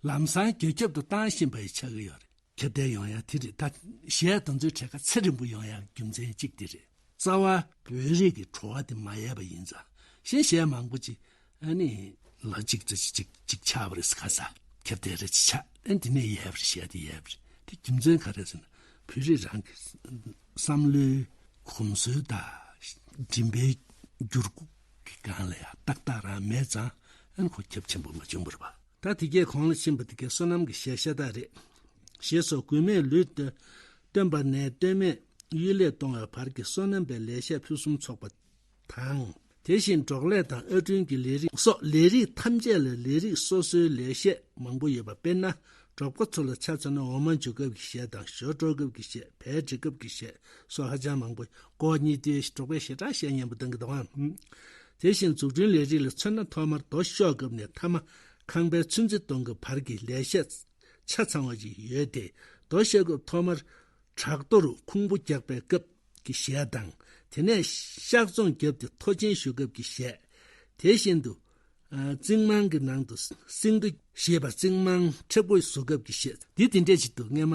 ལམ་སང་རྒྱ་ཁྱབ་ཏུ་བཏང་བཞིན་པ་ཡི་ཆགས་ཀྱི་ཡོད་རེད། ཁྱབ་གདལ་ཡོང་ཡ་དེ་རེད། ད་གཞས་དེ་ཚོའི་གྲས་ཀ་ཚད་རིང་པོ་ཡོང་ཡ་རྒྱུ་མཚན་གཅིག་དེ་རེད། རྩ་བ་བོད་རིགས་ཀྱི་བྲོ་བ་དེ་མ་ཡལ་བ་ཡིན་ཙང་གཞན་གཞས་མང་པོ་ཅིག་ཨ་ནི་ལོ་གཅིག་ཙམ་ཅིག་ཅིག་ཆགས་པ་རེད་ཟེར། ཁ་ས་ཁྱབ་གདལ་རེ་ཅིག་ཆགས། ཨ་ནི་དེ་ནས་ཡལ་བ་རེད། གཞས་དེ་ཡལ་བ་རེད། དེ་རྒྱུ་མཚན་ག་རེ་ཟེར་ན་བོད་རིགས་རང་གི་བསམ་བློའི་གོམས་སྲོལ་དང་མགྲིན་པའི་འགྱུར་ཁུག་གི་སྒང་ལ་ཡང་ཏག་ཏག་རང་མེད་ཙང་ཨ་ནི་ཁོ་ཁྱབ་ཆེན་པོ་མ་བྱུང་བ་རེད་པ། ད་དེ་གས་གོང་ལ་ཕྱིན་པ་དེ་གས་བསོད་ནམས་ཀྱི་གཞས་ཤ་སྟག་རེད། ཞེས་སོགས་མགོན་མེད་ལུས་བཏོན་པ་ནས་ལྟོས་མེད་གཡུལ་ལས་གཏོང་བའི་བར་གྱི་བསོད་ནམས་པའི་ལེགས་བཤད་ཕུན་སུམ་ཚོགས་པ་དང་། དེ་བཞིན་འབྲོག་ལས་དང་ཨར་སྐྲུན་གྱི་ལས་རིགས་སོགས་ལས་རིགས་ཐམས་ཅད་ལ་ལས་རིགས་སོ་སོའི་ལེགས་བཤད་མང་པོ་ཡོད་པ། དཔེར་ན། འབྲོག་པ་ཚོ་ལ་ཆ་མཚོན་ན་འོ་མ་འཇུ་སྐབས་ཀྱི་གཞས་དང་ཞོ་དཀྲོལ་སྐབས་ཀྱི་གཞས། བལ་འབྲི་སྐབས་ཀྱི་གཞས་སོགས་ཧ་ཅང་མང་པོ། སྒོ་གཉིས་དུས་འབྲོག་པའི་ཞེ་དྲག་གཞས་སྙན་པོ་གཏོང་གི་འདུག་ཨང་། དེ་བཞིན་འཛུགས་སྐྲུན་ལས་རིགས་ལ་མཚོན་ན་ཐོག་མར་རྡོ་གཤོག་སྐབས་ནས་མཐའ་མ་ཁང་པའི་ཚོན་རྩི་གཏོང་སྐབས་བར་གྱི་ལེགས་བཤད་ཆ་ཚང་བ་ཞིག་ཡོད་དེ། རྡོ་གཤོག་སྐབས་ཐོག་མར་བྲག་རྡོ་རུ་ཁུང་བུ་རྒྱག་པའི་སྐབས་ཀྱི་གཞས་དང་། དེ་ནས་གཤག་བཙོང་བརྒྱབ་སྟེ་མཐོ་ཆེན་ཞུ་སྐབས་ཀྱི་གཞས། དེ་བཞིན་དུ། རྩིག་རྨང་གི་ནང་དུ་སིང་དུ་ཞེས་པ་རྩིག་རྨང་མཁྲེགས་པོ་བཟོ་སྐབས་ཀྱི་གཞས་འདི་དེ་འདྲས་ཅིག་འདུག་སྔས་མ་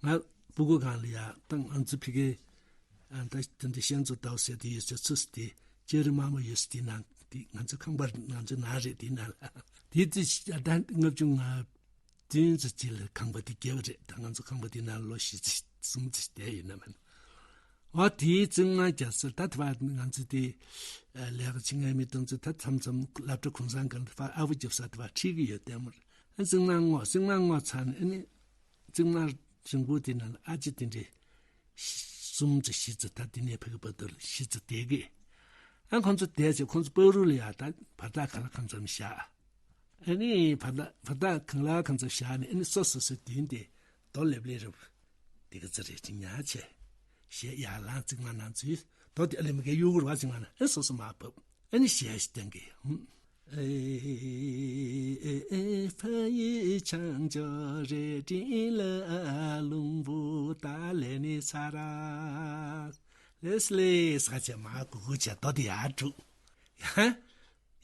ང་སྤུ་གུ་སྒང་ལ་ཡ་ད་ང་ཚོ་ཕ་གི་ཨ་ད་དེ་འདྲ་ཤན་ཚོ་ལྟ་བུ་ཟེར་དེ་ཡོད་ཚད་ཚུ་དེ་ལྕགས་རི་དམར་མོ་ཡོད་ས་དེ་ནང་དེ་ང་ཚོ་ཁང་པ་ང་ཚོ་ནང་རེད། དེ་ནང་ལ་དེ་དུས་ད་ལྔ་བཅུ་ང་བདུན་ཙམ་ཅིག་ལ་ཁང་པ་དེ་བརྒྱབ་རེད། ད་ང་ཚོ་ཁང་པ་དེ་ནང་ལོ་བཞི་ཙམ་གསུམ་ཙམ་བསྡད་ཡོད་ན་མིན། འོ་དེའི་རྩིག་རྨང་རྒྱག་སར་ད་དེ་བ་ང་ཚོ་དེ་ལས་ཀ་བྱེད་མཁན་མི་དེ་ཚོ་ད་མཚམས་མཚམས་སློབ་གྲྭ་གུང་སེང་སྒང་དེ་བ་ཨ་བུ་རྒྱབ་ས་དེ་བ་ཁྲིད་ཀྱི་ཡོད་ལྟད་མོར། ཨ་རྩིག་རྨང་སྔོག་རྩིག་རྨང་སྔོག་ཚར་ནས་ཨ་ནི་རྩིག་རྨང་རིང་པོ་དེ་ནང་ལ་ཨ་ཅེ་དེ་འདྲས་གསུམ་ཙམ་བཞི་ཙམ་ད་དེ་ནས་ཕ་གི་བར་དུ་ལ་བཞི་ཙམ་བསྡད་ཀྱི། ཨ་ཁོང་ཚོ་བསྡད་ཚེ་ཁོང་ཚོ་པ་རུ་ལ་ཡ་ད་བར་ཐག་ག་ལ་གང་འཚམ་བཞག་ཨ་ནི་བར་ཐག་བར་ཐག་གང་ལ་གང་འཚམ་བཞག་ནས་ཨ་ནི་སོ་སོ་སོའི་མདུན་དེ་རྡོ་ལེབ་ལེབ་རུབ་དེ་ག་ཚ་རེ་ཅིག་ཉག་ཆེ། གཞས་ཡར་ལངས་རྩིག་རྨང་ནང་ཚུད་རྡོ་དེ་ཨ་ལེ་མི་གའི་གཡུག་རུ་བ་རྩིག་རྨང་ནང་ཨ་སོ་སོ་མར་བབས། ཨ་ནི་གཞས་ཤིག་བཏང་གི། ཕ་ཡི་བྱང་ཕྱོགས་རི་སྤྲིན་ལ་རླུང་བུ་ད་ལེ་ནི་ཚ་ར། ལེས་ལེས་ས་ཆ་མ་གུ་གུ་ཆ་རྡོ་དེ་ཡར་དྲུག་ཡ།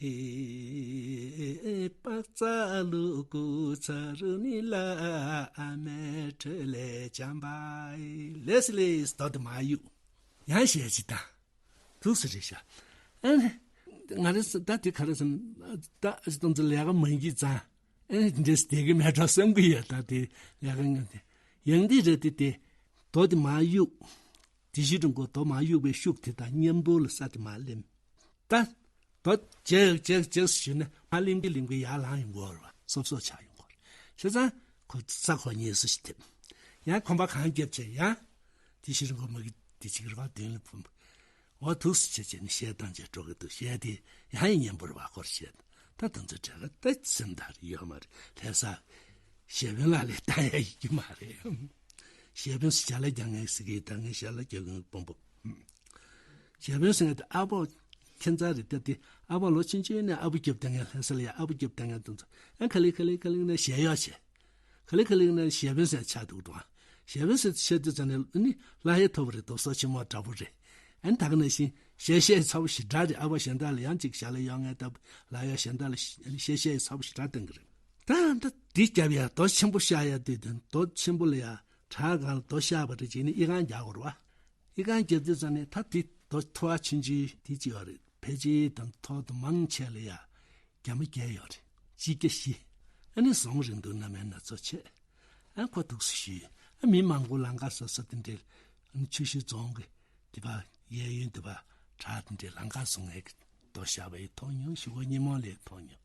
ཨེ་པག་ཙ་ལུ་ཀུ་ཚ་རུ་ནི་ལ་ཨ་མའི་ཁྲོད་ལས་བྱམས་པ་ཨེ། ལེས་ལེས་རྡོ་དེ་མར་གཡུག་ཡང་གཞས་ཅིག་བཏང་། ཐུགས་སུ་རེ་ཤ། ཨ་ནི། ང་རེ་ད་དེ་ག་རེ་ཟེར་ན། ད་ཨ་ཅེ་སྟོང་ཚོ་ལས་ཀ་མང་གི་ཙང་། ཨ་ནི་འདྲེས་བསྡད་གི་མེད་འགྲོ་བསམ་གི་ཡོད། ད་དེ་ལས་ཀ་ངན་དེ། ཡང་དེ་རེད་དེ་དེ། རྡོ་དེ་མར་གཡུག་དེ་བཞི་དྲུང་གོ་རྡོ་མར་གཡུག་པའི་ཤུགས་དེ་དང་མཉམ་པོ་ལ་ས་དེ་མར་ལེམ། ད། རྡོ་རྗེག་རྗེག་རྗེག་ཞུས་ནས་མར་ལེམ་གི་ལེམ་གི་ཡར་ལངས་ཡོང་གོ་ར་བ་སོབ་སོབ་ཆགས་ཡོང་གོ་ར། བྱས་ཙང་ཁོ་ས་ཁོ་ཉེས་སུ་ཞིག་ཐེབས། ཡང་ཁོམ་པ་གང་རྒྱབ་བྱས་ཡང་། དེ་ཕྱིར་ཁོ་མ་གི་དེ་ཅིག་ར་བ་དོན་ལ་ཕུམ། འོ་ཐུགས་སུ་ཆེ་བྱས་ནས་གཞས་བཏང་བྱས་འགྲོ་གི་འདུག་གཞས་དེ་ཡང་ཡང་སྙན་པོར་བ་སྐོར་བཤད། ད་དང་ཚོ་བྲལ་ལ་ད་སེམས་ཐག་རེ་ཡོད་མ་རེད་ལྷ་ས། གཞས་དཔོན་ལག་ལས་བཏང་ཡ་ཡིན་གྱི་མ་རེད། གཞས་དཔོན་སུ་ཞལ་ལག་རྒྱག་ངེས་ཟེར་གི་ད་ངས་ཞལ་ལག་རྒྱག་གི་དཔོན་པོ། གཞས་དཔོན་ཟེར་ངེས་ད་ཨ་ཕོ། ཁྱེད་ཚ་རེད་ད་དེ་ཨ་ཕོ་ལོ་ཆུང་ཆུང་ནས་ཨ་ཕོ་རྒྱབ་བཏང་ངེས་ལྷ་ས་ལ་ཡ་ཨ་ཕོ་རྒྱབ་བཏང་ངེས་དང་ཚོ་ཨ་ཁ་ལི་ཁ་ལི་ཁ་ལི་ནས་གཞས་གཡོག་བྱས། ག་ལེ་ག་ལེ་ན་གཞས་དཔོན་ཟེར་ཆགས་འདུག་འགྲོ། གཞས་དཔོན་ཟེར་ཆགས་དུས་ཙམ་ནས་ནི་ལྷ་ཡའི་ཐོབ་རེད་དོ་སོ་ཆེན་མོ་འདྲ་པོ་རེད། ཨན་ད་ག་ནང་བཞིན་གཞས་གཞས་ཚ་པོ་ཞེ་དྲག་རེད། ཨ་བ་གཞན་དག་ལ་ཡང་ཅིག་ཞལ་ལག་གཡོག་ངེས་སྟབས་ལ་ཡ་གཞན་དག་ལ་གཞས་གཞས་ཚ་པོ་ཞེ་དྲག་བཏང་གི་རེད། ད་ད་འདི་རྒྱབ་ཡ་རྡོ་ཆེན་པོ་བཤགས་ཡ་དུས་དེ་རྡོ་ཆེན་པོ་ལ་ཡ་བྲག་སྒང་ལ་རྡོ་བཤགས་པ་རེད་ཅིག་ནི་ཨི་ཁང་རྒྱག་དགོས་རེད་བ། ཨི་ཁང་རྒྱབ་དུས་ཙམ་ནས་ད་དེ་རྡོ་མཐོ་བ་ཆུང་ཆུང་དེ་ཅིག་ཡོད་རེད། ཕལ་ཆེར་དང་ཐོག་ཏུ་མང་ཆེ་ལ་ཡ། རྒྱ་མ་བརྒྱད་ཡོད་རེད། གཅིག་བརྒྱ་བཞི། ཨ་ནི་ཟོང་རིང་དུ་སྣ་མིན་སྣ་ཚོགས་ཆེ། ཨ་ཁོ་འདུག་སེ་ཞུས། ཨ་མི་མང་པོ་ལང་ཀ་སོ་སོ་དེ་འདྲའི་ཨ་ནི་ཆུ་ཤུར་རྫོང་གི་དེ་བ་གཡས་གཡོན་དེ་བ་བྲག་དེ་འདྲའི་ལང་ཀ་བཟོ་མཁན་གྱི་རྡོ་བཤགས་པ་ཡི་མཐོང་མྱོང་ཞུ་བ་ཉིན་མོ་ལས་མཐོང་མྱོང་།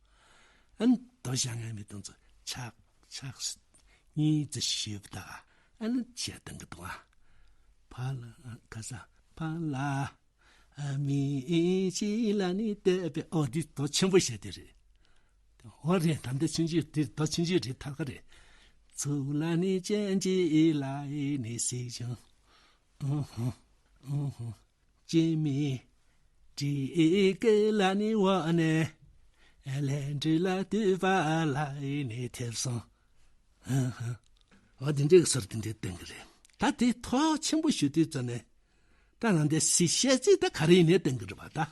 ཨ་ནི་རྡོ་བཤགས་མཁན་མི་དེ་ཚོ་ཕྱག་ཕྱག་གཉིས་ཙི་ཞུས་པ་དང་ཨ་ནི་བྱས་བཏང་གི་འདུག་ཨ་ཕ་ལ་ཁ་ས་ཕ་ལ། ཨ་མི་ཅི་ལ་ནི་བལྟས་པས། ཨོ་འདི་རྡོ་ཆེན་པོ་བཤད་དེ་རེད། ཨོ་རེད། ད་འདི་ཆུང་ཆུང་འདི་རྡོ་ཆུང་ཆུང་རེད་ཐག་ག་རེད། ཚུར་ལ་ནི་སྤྱན་གཅིག་ལ་ནི་གཟིགས་བྱུང་། ཨུ་ཧུ་ཨུ་ཧུ། སྤྱན་མི་དྲིས་སྐེ་ལ་ནི་འོག་ནས་ལན་འདྲི་ལ་དུས་པ་ལ་ནི་ཐེབས་སོང་། ཨ་ཧ། འོ་དེ་འདྲའི་སོར་དེ་འདྲའི་བསྟན་གི་རེད། ད་དེ་ཐོག་ཆེན་པོ་ཞུ་དུས་ཙམ་ནས། ད་ང་འདི་སི་གཞས་ཚིག་ད་ག་རེ་ཡིན་ནའི་བསྟན་གི་རེད་པ་ད།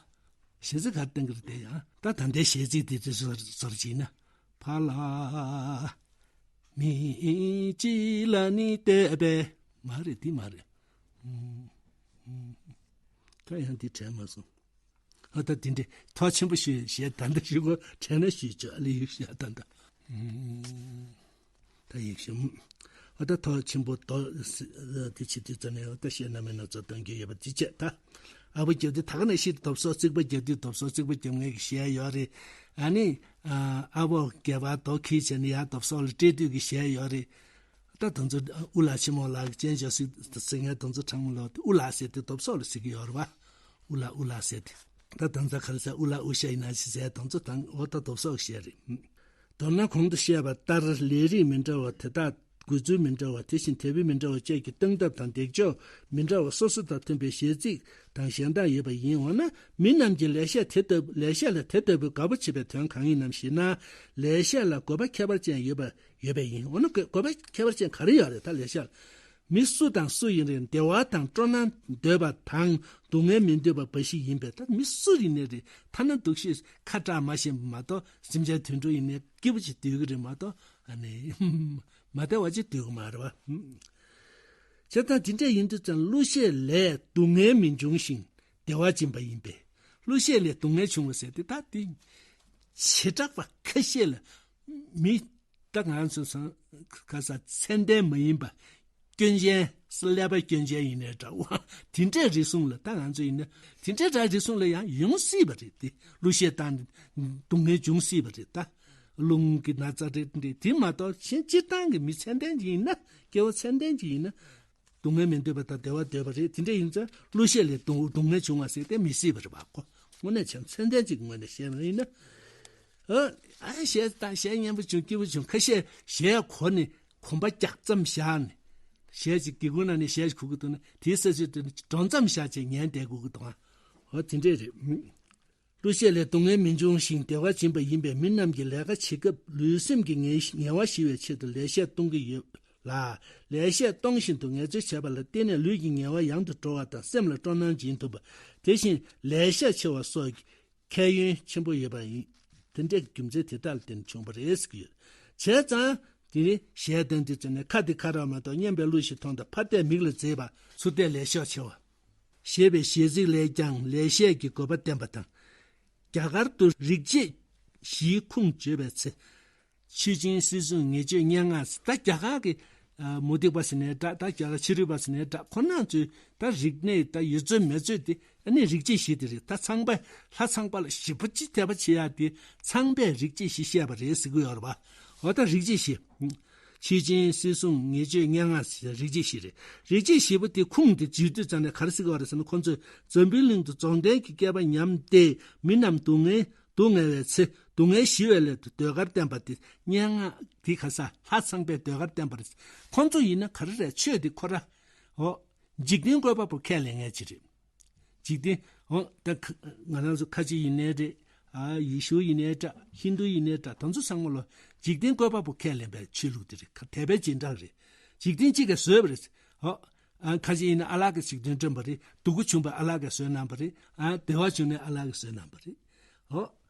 གཞས་ཚིག་ག་རེ་བསྟན་གི་རེད་དེ་ཡང་ད་ད་ལྟའི་གཞས་ཚིག་དེ་དེ་སོར་སོར་བྱས་ན། ཕ་ལ། མི་གཅིག་ལ་ནི་བལྟས་པས། མ་རེད་འདི་མ་རེད། ད་ཡང་འདི་དྲན་མ་སོང་། ཨ་ད་དེ་འདྲའི་ཐོག་ཆེན་པོ་ཞིག་གཞས་ད་འདི་ཞུ་དགོས་དྲན་ན་ཞུས་ཆོག་ཨ་ལི་ཡུག་ཤ་ད་ད། ད་ཡིག་ཤམ། ཨ་ད་ཐོག་ཆེན་པོ་དོ་དེ་ཕྱི་དུས་ཙམ་ནས་ཨ་ད་བཤད་ན་མེད་ན་ཚོ་གཏོང་རྒྱུ་ཡོད་པ་དེ་བྱས་ད། ཨ་བོ་རྒྱབ་དུས་ད་ག་ནས་ཤི་དོབ་སོག་རྩིག་པ་རྒྱབ་དུས་དོབ་སོག་རྩིག་པ་རྒྱབ་མཁན་གྱི་གཞས་ཡོད་རེད། ཨ་ནི། ཨ་བོ་སྒལ་པ་རྡོ་ཁྱེར་བྱས་ནས་ཡར་དོབ་སོག་ལ་སྤྲད་དུས་ཀྱི་གཞས་ཡོད་རེད། ད་དང་ཚོ་དབུ་ལགས་ཆེན་མོ་ལགས་ཀྱི་སྤྱན་ཞབས་སི་ཟེར་མཁན་དང་ཚོ་ཁྲང་མོ་ལོ་དབུ་ལགས་ཟེར་དུས་དོབ་སོག་ལ་ཟེར་གྱི་ཡོད་རེད་བ། དབུ་ལགས་དབུ་ལགས་ཟེར་དུས། ད་དང་ཚ་ག་རེ་ཟེར་དབུ་ལགས་དབུ་ཞྭ་ཡིན་ན་ཞིག་ཟེར་དང་ཚོ་དང་འོ་ད་དོབ་སོག་གཞས་རེད། མདོར་ན་གོང་དུ་བཤད་པ་ལྟར་ལས་རིགས་མི་འདྲ་བ་དེ་དག་དགོས་ཚུལ་མི་འདྲ་བ་དེ་བཞིན་དད་པ་མི་འདྲ་བ་བཅས་ཀྱི་སྟོན་ཐབས་དང་འདེགས་འཇོག་མི་འདྲ་བ་སོ་སོ་དང་མཐུན་པའི་གཞས་ཚིག་དང་གཞས་གདངས་ཡོད་པ་ཡིན། འོ་ན་མི་རྣམས་ཀྱིས་ལེགས་བཤད་དེ་ལྟ་ལེགས་བཤད་ལ་དེ་ལྟ་བུའི་དགའ་པོ་བྱེད་པའི་དོན་གང་ཡིན་ནམ་ཞེ་ན། ལེགས་བཤད་ལ་དགོས་པ་ཁྱད་པར་ཅན་ཡོད་པ་ཡོད་པས་ཡིན། འོ་ན་དགོས་པ་ཁྱད་པར་ཅན་ག་རེ་ཡོད་རེད་ད་ལེགས་བཤད་ལ། མི་སུ་དང་སུ་ཡིན་རུང་བདེ་བ་དང་སྤྲོ་སྣང་འདོད་པ་དང་སྡུག་བསྔལ་མི་འདོད་པ་འབའ་ཞིག་ཡིན་པས། ད་མི་སུ་ཡིན་ནའི་རེད། ཐ་ན་སྡུག་ཤོས་ཁ་གྲག་མ་ཤེས་པ་མ་གཏོགས་སེམས་ཅན་དུད་འགྲོ་ཡིན་ནའི་སྐྱིད་པོ་ཅིག་སྡོད་ཀྱི་རེད་མ་གཏོགས་ཨ་ནི་མ་བདེ་བ་ཅིག་སྡོད་ཀྱི་མ་རེད་བ། བྱས་ཙང་དེ་འདྲས་ཡིན་དུས་ཙང་གླུ་གཞས་ལས་སྡུག་བསྔལ་མི་འབྱུང་ཞིང་བདེ་བ་འབྱིན་པ་ཡིན་པས། གླུ་གཞས་ལས་སྡུག་བསྔལ་འབྱུང་བ་ཟེར་དེ་ད་དེ་བྱེ་བྲག་པ་ཁ་ཤས་ལ་མི། ད་ང་ཚོ་སང་ག་ས་མཚན་ལྡན་མ་ཡིན་པ་སྐྱོན་ཅན་ཀླད་པ་སྐྱོན་ཅན་ཡིན་ནའི་འདྲ་བ་དེ་འདྲའི་རིགས་ཟུང་ལ་ད་ང་ཚོ་ཡིན་ན་དེ་འདྲའི་འདྲ་རིགས་ཟུང་ལ་ཡང་ཡོང་སྲིད་པ་རེད་དེ། གླུ་གཞས་བཏང་ནས་སྡུག་བསྔལ་འབྱུང་སྲིད་པ་རེད་ད། རླུང་གི་ན་ཚ་རེད་འདྲ་དེ་མ་གཏོགས་གཞན་སྤྱིར་བཏང་གི་མི་མཚན་ལྡན་ཅིག་ཡིན་ན་སྐྱེ་བོ་མཚན་ལྡན་ཅིག་ཡིན་ན། སྡུག་བསྔལ་མི་འདོད་པ་དང་བདེ་བ་འདོད་པ་རེད། དེ་འདྲ་ཡིན་ཙང་གླུ་གཞས་ལས་སྡུག་སྡུག་བསྔལ་འབྱུང་བ་ཟེར་དེ་མི་སྲིད་པ་རེད་པ་ཁོ། དངོས་གནས་བྱས་མཚན་ལྡན་ཅིག་གི་ངོས་ནས་བཤད་པ་ཡིན་ན། ཨ་ཨ་གཞས་དང་གཞས་སྙན་པོ་བྱུང་སྐྱིད་པོ་བྱུང་ཁ་ཤས་གཞས་གོ་ནས་གོམ་པ་རྒྱག་ཙམ་བཞག་ནས་གཞས་ཅིག་སྒེའུ་ཁུང་ནང་ནས་གཞས་ཞིག་གོ་གི་འདུག་ན་དེའི་ས་ཚོད་དུ་སྒྲོག་ཙམ་བཞག་བྱས་ཉན་བསྡད་དགོས་ཀྱི་འདུག་ཨ། འོ་དེ་འདྲས་རེད། གླུ་གཞས་ལས་སྡུག་བསྔལ་མི་འབྱུང་ཞིང་བདེ་བ་འབྱིན་པ་ཡིན་པས། མི་རྣམས་ཀྱིས་ལས་ཀ་བྱེད་སྐབས་ལུས་སེམས་ཀྱི་ངལ་ངལ་བ་ཞི་བའི་ཆེད་དུ་ལས་གཞས་གཏོང་གི་ཡོད་ལ། ལས་གཞས་གཏོང་བཞིན་དུ་ངལ་རྩོལ་བྱས་པ་ལ་བརྟེན་ནས་ལུས་ཀྱི་ངལ་བ་ཡང་དུ་འགྲོ་བ་དང་སེམས་ལ་སྤྲོ་སྣང་སྦྱིན་ཐུབ་པ། དེ་བཞིན་ལས་ཤ་ཆེ་བ་སོགས་ཀྱི་ཁྱད་ཡོན་ཆེན་པོ་ཡོད་པ་ཡིན། དེ་འདྲའི་རྒྱུ་མཚན་དེ་དག་ལ་བརྟེན་ནས་བྱུང་བ་རེད་ཟེར་གྱི་ཡོད། བྱས་ཙང་དེ་ནི་གཞས་བཏང་དུས་ཙམ་ནས་ཁ་དེ་ཁ་རག་མ་གཏོགས་སྙན་པའི་གླུ་ཞིག་མཐོང་དང་ཕར་བལྟས་མིག་ལ་མཛེས་པ་ཚུར་བལྟས་ལས་ཤ་ཆེ་བ། ཞེས་པའི་གཞས་ཚིག་ལས་ཀྱང་ལས་གཞས་ཀྱི་དགོས་པ་བསྟན་པ་དང་། རྒྱ་གར་དུ་རིག་བྱེད་བཞིའི་ཁུངས་བརྗོད་པའི་ཚེ། ཆོས་ཅན་སྲིད་གསུམ་ཉེས་སྤྱོད་སྙན་ངག་ཟེར། ད་རྒྱ་གར་གྱི་ཨ་མུ་སྟེགས་པ་ཟེར་ནའི་འདྲ། ད་རྒྱ་གར་ཕྱི་རོལ་པ་ཟེར་ནའི་འདྲ། ཁོ་རང་ཚོའི་ད་རིག་གནས་ད་ཡོད་ཚོད་མེད་ཚོད་དེ་ཨ་ནི་རིག་བྱེད་བཞི་དེ་རེད། ད་ཚངས་པས་ལྷ་ཚངས་པ་ལ་ཞེ་པོ་ཅིག་དད་པ་བྱེད་ཡག་དེ་ཚངས་པས་རིག་བྱེད་བཞི་བཤད་པ་རེད་ཟེར་གྱི་ཡོད་རེད་པ། འོ་ད་རིག་བྱེད་བཞི། ཆོས་ཅན་སྲིད་གསུམ་ཉེས་སྤྱོད་སྙན་ངག་ཟེར་རིག་བྱེད་བཞི་རེད། རིག་བྱེད་བཞི་པོ་དེ་ཁུངས་དེ་བརྗོད་དུས་ཙམ་ནས་ག་རེ་ཟེར་གྱི་ཡོད་རེད་ཟེར་ན། ཁོ་ཚོས་འཛམ་བུའི་གླིང་དུ་རྫོགས་ལྡན་གྱི་བསྐལ་པ་ཉམས་ཏེ་མི་རྣམས་སྡུག་བསྔལ་སྡུག་བསྔལ་བའི་ཚེ་སྡུག་བསྔལ་ཞི་བའི་སླད་དུ་ཟློས་གར་བསྟན་པ་དེ་སྙན་ངག་དེ་ག་ས་ལྷ་ཚངས་པས་ཟློས་གར་བསྟན་པ་རེད། ཁོ་ཚོ་ཡིན་ན་ག་རེ་རེད། ཆོས་དེ་ཁོ་ར། འོ། འཇིག་རྟེན་བཀོད་པ་པོ་ཁས་ལེན་མཁན་ཅིག་རེད། འཇིག་རྟེན། འོ་ད་ཁ་ང་རང་ཚོ་ཁ་ཆེ་ཡིན་ནའི་རེད། ཨ་ཡེ་ཤུ་ཡིན་ནའི་འདྲ། ཧིན་དུ་ཡིན་ནའི་འདྲ། དེ་ཚོ་ཚང་མ་ལོ་འཇིག་རྟེན་བཀོད་པ་པོ་ཁས་ལེན་པའི་ཆོས་ལུགས་དེ་རེད། ཁ་དད་པའི་རྗེས་འབྲང་རེད། འཇིག་རྟེན་གཅིག་གིས་བཟོས་པ་རེད། འོ། ཨ་ཁ་ཅིག་ཡིན་ན་ཨ་ལགས་ཀྱིས་འཇིག་རྟེན་བསྐྲུན་པ་རེད། སྡུག་གུ་བྱུང་བ་ཨ་ལགས་ཀྱིས་བཟོས་གནང་བ་རེད། ཨ་བདེ་བ་བྱུང་ནས་ཨ་ལགས་ཀྱིས་བཟོས་གནང་བ་རེད། འོ།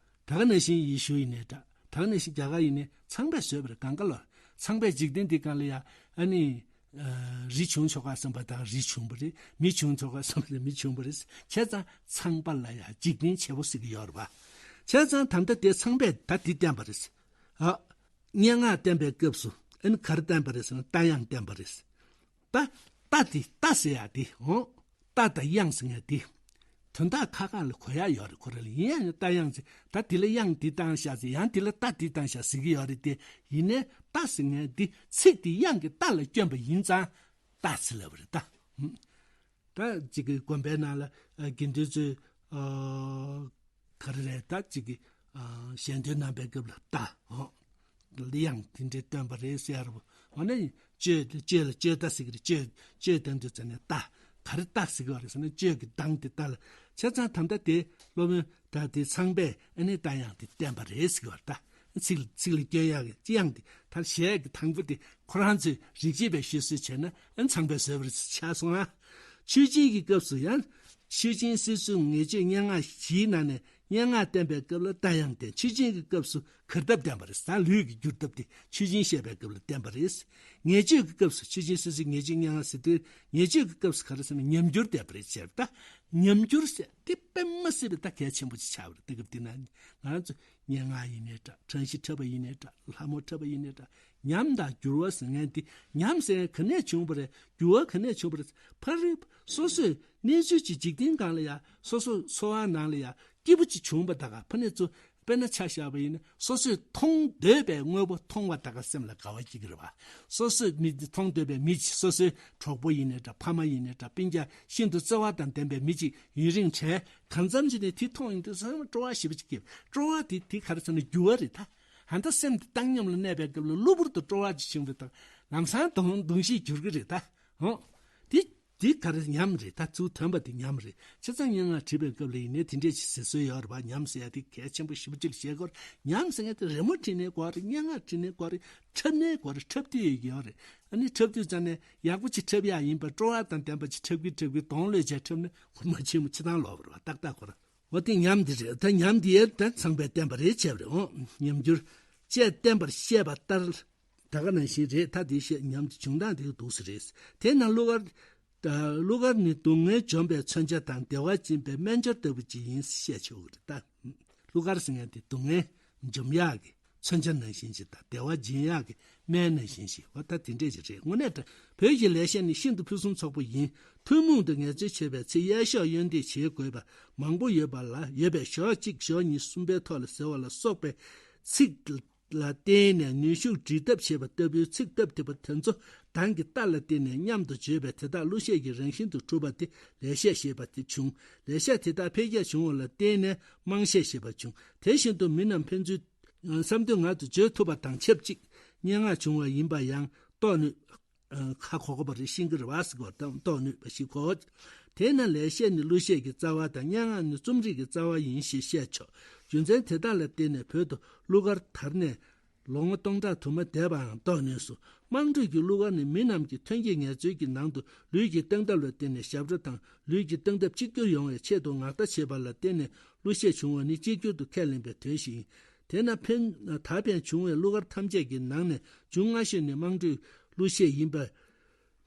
ད་ག་ནང་བཞིན་ཡེ་ཤུ་ཡིན་ནའི་འདྲ། ད་ག་ནང་བཞིན་རྒྱ་གར་ཡིན་ནའི་ཚངས་པས་བཟོས་པ་རེད། གང་ག་ལོ། ཚངས་པས་འཇིག་རྟེན་འདི་སྒང་ལ་ཡ་ཨ་ནི། ཨ་རི་བྱུང་ཆོག་ག་བསམ་པ་དང་རི་བྱུང་བ་རེད། མི་བྱུང་ཆོག་ག་བསམ་པ་དང་མི་བྱུང་བ་རེད། བྱས་ཙང་ཚངས་པ་ལ་ཡ་འཇིག་རྟེན་བྱེད་པོ་ཟེར་གྱི་ཡོད་རེད་པ། བྱས་ཙང་ད་ལྟ་དེ་ཚངས་པས་ད་འདི་བསྟན་པ་རེད། ཨ། སྙན་ངག་བསྟན་པའི་སྐབས་སུ་ཨ་ནི་ག་རེ་བསྟན་པ་རེད་ཟེར་ན་རྟ་དབྱངས་བསྟན་པ་རེད། ད་རྟ་དེ་རྟ་ཟེར་ཡག་དེ་འོ། རྟ་དང་དབྱངས་ཟེར་ཡག་དེ། དོན་དག་ཁ་ཁ་ལ་གོ་ཡག་ཡོད་རེད། ཁོ་རང་ལ་ཡིན་ཡང་ནི་རྟ་དབྱངས་ཟེར་ད་དེ་ལ་དབྱངས་འདི་བཏང་ཤག་ཟེར་ཡང་དེ་ལ་རྟ་འདི་བཏང་ཤག་ཟེར་གྱི་ཡོད་རེད་དེ། ཡིན་ནའི་རྟ་ཟེར་ཡག་འདི་ཚིག་དེ་དབྱངས་ཀྱི་རྟ་ལ་བསྐྱོན་པ་ཡིན་ཙང་རྟ་ཟེར་ལབ་པ་རེད་ད། ད་ཅིག་གི་དགོན་པའི་ནང་ལ་ཨ་དགེ་འདུན་ཚོས་ཨ་ག་རེ་རེད་ད་ཅིག་གི་ཨ་ཞལ་འདོན་གནང་པའི་སྐབས་ལ་རྟ་འོ་གླུ་དབྱངས་དེ་འདྲའི་བཏོན་པ་རེད་ཟེར་ཡ་རེད། འོ་ན་གཅོད་གཅོད་ལ་གཅོད་རྟ་ཟེར་གི་རེད། གཅོད་གཅོད་བཏང་དུས་ཙམ་ནས་རྟ་ག་རེ་རྟ་ཟེར་གི་བ་རེད་ཟེར་ན་གཅོད་ཀྱི་གདངས་དེ་རྟ་ལ། བྱས་ཙང་ད་ལྟ་དེ་སློབ་དཔོན་ད་དེ་ཚངས་པས་ཨ་ནི་རྟ་དབྱངས་དེ་བསྟན་པ་རེད་ཟེར་གི་བ་རེད་ད། ཚིག་ཚིག་ལ་སྐྱོན་ཡག་གི་དབྱངས་དེ་ད་གཞས་ཀྱི་དང་པོ་དེ་ཁོ་རང་ཚོས་རིག་བྱེད་པའི་ཤོད་སྲོལ་བྱས་ན་ཨ་ཚངས་པས་བཟོས་པ་རེད་ཆགས་སོང་ཨ། ཆོས་ཅན་གྱི་སྐབས་སུ་ཡང་ཆོས་ཅན་སྲིད་གསུམ་ཉེས་སྤྱོད་སྙན་ངག་བཞིའི་ནང་ནས་སྙན་ངག་བསྟན་པའི་སྐབས་ལ་རྟ་དབྱངས་བསྟན། ཆོས་ཅན་གྱི་སྐབས་སུ་གར་སྟབས་བསྟན་པ་རེད། ད་ལུས་ཀྱི་སྒྱུར་སྟབས་དེ་ཆོས་ཅན་བཤད་པའི་སྐབས་ལ་བསྟན་པ་རེད། ཉེས་སྤྱོད་ཀྱི་སྐབས་སུ་ཆོས་ཅན་སྲིད་གསུམ་ཉེས་སྤྱོད་སྙན་ངག་ཟེར་དུས་ཉེས་སྤྱོད་ཀྱི་སྐབས་སུ་ག་རེ་ཟེར་ན་ཉམས་འགྱུར་བསྟན་པ་རེད་ཟེར། ད་ཉམས་འགྱུར་ཟེར་དེ་དཔེ་མ་སྲིད་པའི་ད་གལ་ཆེན་པོ་ཅིག་ཆགས་པ་རེད། དེ་སྐབས་དེ་ན་ང་ཚོ་སྙན་ངག་ཡིན་ནའི་འདྲ། བྲང་ཤིང་འཁྲབ་པ་ཡིན་ནའི་འདྲ། ལྷ་མོ་འཁྲབ་པ་ཡིན་ནའི་འདྲ། ཉམས་དང་འགྱུར་བ་ཟེར་མཁན་དེ། ཉམས་ཟེར་མཁན་ག་ནས་བྱུང་བ་རེད། འགྱུར་བ་ག་ནས་བྱུང་བ་རེད། ཕ་རི་སོ་སོས་གནས་ཚུལ་གྱི་འཇིག་རྟེན་སྒང་ལ་ཡ་སོ་སོ་འཚོ་བ་ནང་ལ་ཡ་སྐྱིད་པོ་ཅིག་བྱུང་བ་ད་ག་ཕ་ནས་ཚོ་དཔེར་ན་ཆ་བཞག་པ་ཡིན་ན་སོ་སོས་མཐོང་འདོད་པའི་དངོས་པོ་མཐོང་བ་ད་ག་སེམས་ལ་དགའ་བ་སྐྱེ་གི་རེད་བ། སོ་སོས་མི་མཐོང་འདོད་པའི་མི་ཅིག་སོ་སོའི་གྲོགས་པོ་ཡིན་ནའི་འདྲ། ཕ་མ་ཡིན་ནའི་འདྲ། སྤུན་ཀྱག་ཤིན་ཏུ་བརྩེ་བ་དང་ལྡན་པའི་མི་ཅིག་ཡུན་རིང་བྲལ། གང་འཚམ་ཅིག་ནས་དེ་མཐོང་ཡོང་དུས་ཚང་མ་སྤྲོ་བ་ཞེ་པོ་ཅིག་སྐྱེས། སྤྲོ་བ་དེ་དེ་ག་རེ་ཟེར་ན་འགྱུར་བ་རེད་ད། ཧ་ད་སེམས་དེ་བཏང་སྙོམས་ལ་གནས་པའི་སྐབས་ལ་གློ་བུར་དུ་སྤྲོ་བ་ཅིག་བྱུང་བའི་ཐོག་ལམ་སང་གདོང་གདོང་ཤེས་འགྱུར་གི་རེད་ད། ཧོ། དེ་ འདི་ག་རེ་ཉམས་རེད། ད་ཚུར་ཐོན་པ་དེ་ཉམས་རེད། བྱས་ཙང་སྙན་ངག་བྲིས་པའི་སྐབས་ལ་ཡིན་ནའི་དེ་འདྲས་ཅིག་ཟེར་སྲོལ་ཡོད་རེད་པ། ཉམས་ཟེར་ཡ་དེ་གལ་ཆེན་པོ་ཞེ་པོ་ཅིག་ལ་བཤད་དགོས་རེད། ཉམས་ཟེར་མཁན་དེ་རི་མོ་བྲིས་ནའི་དགོས་རེད། སྙན་ངག་བྲིས་ནའི་དགོས་རེད། འཁྲབ་ནའི་དགོས་རེད། འཁྲབ་དུས་ཡོད་ཀྱི་ཡོད་རེད། ཨ་ནི་འཁྲབ་དུས་ཙང་ནས་ཡག་པོ་ཅིག་འཁྲབ་ཡ་ཡིན་པ། སྤྲོ་བ་དང་ལྡན་པ་ཅིག་འཁྲབ་ཀྱི་འཁྲབ་ཀྱི་གདོང་ལོས་བྱས་འཁྲབ་ན་མགུར་མ་ཆེན་མོ་ཆེ་ཐང་ལོག་པ་རེད་པ། ཏག་ཏག་ཁོ་རང་། འོ་དེ་ཉམས་འདི་རེད། ད་ཉམས་འདི་ཡང་ད་ཚངས་པས་བསྟན་པ་རེད་བྱས་པ་རེད། འོ་ཉམས་འགྱུར་བཅས་བསྟན་པར་བཤད་པ་ལྟར། ད་ག་ནང་བཞིན་རེད། ད་དེ་བཤད་ཉམས་འདི་བྱུང་སྟངས་དེ་འདུག་སེ་རེད། དེས་ན་གླུ་གར། ད་གླུ་གར་ནི་སྡུག་བསྔལ་འཇོམས་པའི་མཚོན་ཆ་དང་བདེ་བ་སྦྱིན་པའི་སྨན་སྦྱོར་ལྟ་བུ་ཅིག་ཡིན་ཞེས་བཤད་ཆོག་གི་རེད། ད་གླུ་གར་ཟེར་མཁན་དེ་སྡུག་བསྔལ་འཇོམས་ཡག་གི་མཚོན་ཆ་ནང་བཞིན་ཅིག་དང་བདེ་བ་སྦྱིན་ཡག་གི་སྨན་ནང་བཞིན་ཞིག་འོ་ད་དེ་འདྲས་ཅིག་རེད། དངོས་གནས་དྲང་བོད་ཀྱི་ལེགས་བཤད་ནི་ཤིན་ཏུ་ཕུན་སུམ་ཚོགས་པོ་ཡིན། ཐུན་མོང་དུ་ངལ་རྩོལ་བྱེད་པའི་ཚེ་གཡས་གཞོགས་གཡོན་འདེགས་བྱེད་དགོས་པ་མང་པོ་ཡོད་པ་ལ། ཡོད་པས་གཞོགས་གཅིག་གཞོགས་གཉིས་གསུམ་པའི་ཐོག་ལ་ཟེར་བ་ལ་སོགས་པའི་ཚིག་ལ་བརྟེན་ནས་ནུས་ཤུགས་སྒྲིལ་ཐབས་བྱེད་པ་ལྟ་བུའི་ཚིག་སྟབས་བདེ་པོ་དེ་ཚོ་གདངས་ཀྱི་རྟ་ལ་བརྟེན་ནས་མཉམ་དུ་བརྗོད་པས་དེ་དག་གླུ་གཞས་ཀྱི་རང་བཞིན་དུ་གྲུབ་པ་སྟེ་ལེགས་བཤད་ཞེས་པ་དེ་བྱུང་། ལེགས་བཤད་དེ་དག་འཕེལ་རྒྱས་བྱུང་བ་ལ་བརྟེན་ནས་དམངས་གཞས་ཞེས་པ་བྱུང་། དེ་བཞིན་དུ་མི་རྣམས་ཕན་ཚུན་བསམ་དོན་ངག་ཏུ་བརྗོད་ཐུབ་པ་དང་ཆབས་ཅིག་སྙན་ངག་བྱུང་བ་ཡིན་པ་ཡང་རྟོགས་ནུས། ཁ་ཁོག་པ་རེ་ཤེས་ཀྱི་རེད་པ་ཟེར་གོ་དང་རྟོགས་ནུས་པ་ཞིག་གོ། དེས་ན་ལེགས་བཤད་ནི་གླུ་གཞས་ཀྱི་རྩ་བ་དང་སྙན་ངག་ནི་རྩོམ་རིག་གི་རྩ་བ་ཡིན་ཞེས་བཤད་ཆོག་རྒྱུ་མཚན་དེ་དག་ལ་བརྟེན་ནས་བོད་དུ་གླུ་གར་དར་ནས་ལོ་ངོ་སྟོང་ཕྲག་དུ་མ་འདས་པའང་རྟོགས་ནུས་སོ། དམངས་ཁྲོད་ཀྱི་གླུ་གར་ནི་མི་རྣམས་ཀྱི་ཐོན་སྐྱེད་ངལ་རྩོལ་གྱི་ནང་དུ་ལུས་ཀྱི་སྟངས་སྟབས་ལ་བརྟེན་ནས་ཞབས་བྲོ་དང་ལུས་ཀྱི་སྟངས་སྟབས་གཅིག་གྱུར་ཡོང་བའི་ཆེད་དུ་ངག་བརྡ་བྱེད་པ་ལ་བརྟེན་ནས་གླུ་གཞས་བྱུང་བ་ནི་གཅིག་གྱུར་དུ་ཁས་ལེན་པའི་དོན་ཞིག་ཡིན། དེས་ན་ཕན་ད་ཕན་བྱུང་བའི་གླུ་གར་ཐམས་ཅད་ཀྱི་ནང་ནས་འབྱུང་སྔ་ཤོས་ནི་དམངས་ཁྲོད་གླུ་གཞས་ཡིན་པ།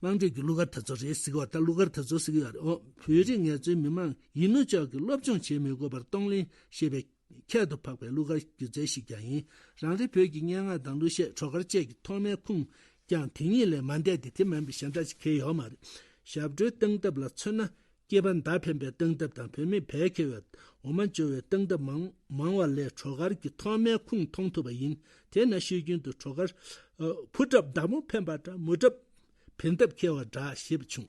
དམངས་ཁྲོད་ཀྱི་གླུ་གར་དེ་ཚོ་རེད་ཟེར་གི་བ། ད་གླུ་གར་དེ་ཚོ་ཟེར་གི་ཡོད་རེད། འོ་བོད་རིགས་ངལ་རྩོལ་མི་མང་ཡིན་ནོ་ཅོག་གིས་སློབ་སྦྱོང་བྱེད་མི་དགོས་པར་གཏོང་ལེན་ཞེས་པའི་ཁྱད་དུ་འཕགས་པའི་གླུ་གར་སྒྱུ་རྩལ་ཞིག་ཀྱང་ཡིན། རང་རེ་བོད་ཀྱི་སྙན་ངག་དང་གླུ་གཞས་བྲོ་གར་བཅས་ཀྱི་ཐོག་མའི་ཁུངས་ཀྱང་དེ་ཉིད་ལས་མ་འདས་ཏེ་དེ་མིན་པའི་གཞན་དག་ཅིག་གང་ཡང་ཡོད་མ་རེད། ཞབས་བྲོའི་སྟངས་སྟབས་ལ་མཚོན་ན། སྐྱེས་པ་མདའ་འཕེན་པའི་སྟངས་སྟབས་དང་བུད་མེད་བལ་འཁེལ་བའི་འོ་མ་འཇོ་བའི་སྟངས་སྟབས་མང་མང་བ་ལས་བྲོ་གར་གྱི་ཐོག་མའི་ཁུངས་མཐོང་ཐུབ་པ་ཡིན། དེས་ན་ཤོད་རྒྱུན་དུ་བྲོ་གར། ཨ། བུ་འཁྲབ་མདའ་མོ་འཕེན་པ་འདྲ། མོ་འཁྲབ་བེན་འདབས་འཁེལ་བ་འདྲ་ཞེས་པ་བྱུང་།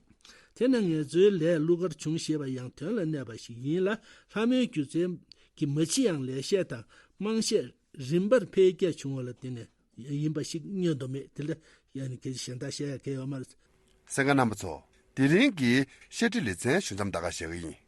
དེས་ན་ངལ་རྩོལ་ལས་གླུ་གར་བྱུང་ཞེས་པ་ཡང་དོན་ལ་གནས་པ་ཞིག་ཡིན་ལ། ལྷ་མོའི་སྒྱུ་རྩལ་གྱི་མ་ཕྱི་ཡང་ལེགས་བཤད་དང་དམངས་གཞས་རིམ་པར་འཕེལ་རྒྱས་བྱུང་བ་ལ་བརྟེན་ནས་ཡིན་པ་ཞིག་བསྙོན་དུ་མེད། དེ་ལ་ཡང་ནི་སྐད་ཆ་གཞན་དག་བཤད་ཡ་གང་ཡང་ཡོད་མ་རེད། གསན་མཁན་རྣམ་པ་ཚོ། དེ་རིང་གི་བཤད་ཁྲིད་ལེ་ཚན་ཞུ་མཚམས་ད་ག་བཞག་གི་ཡིན།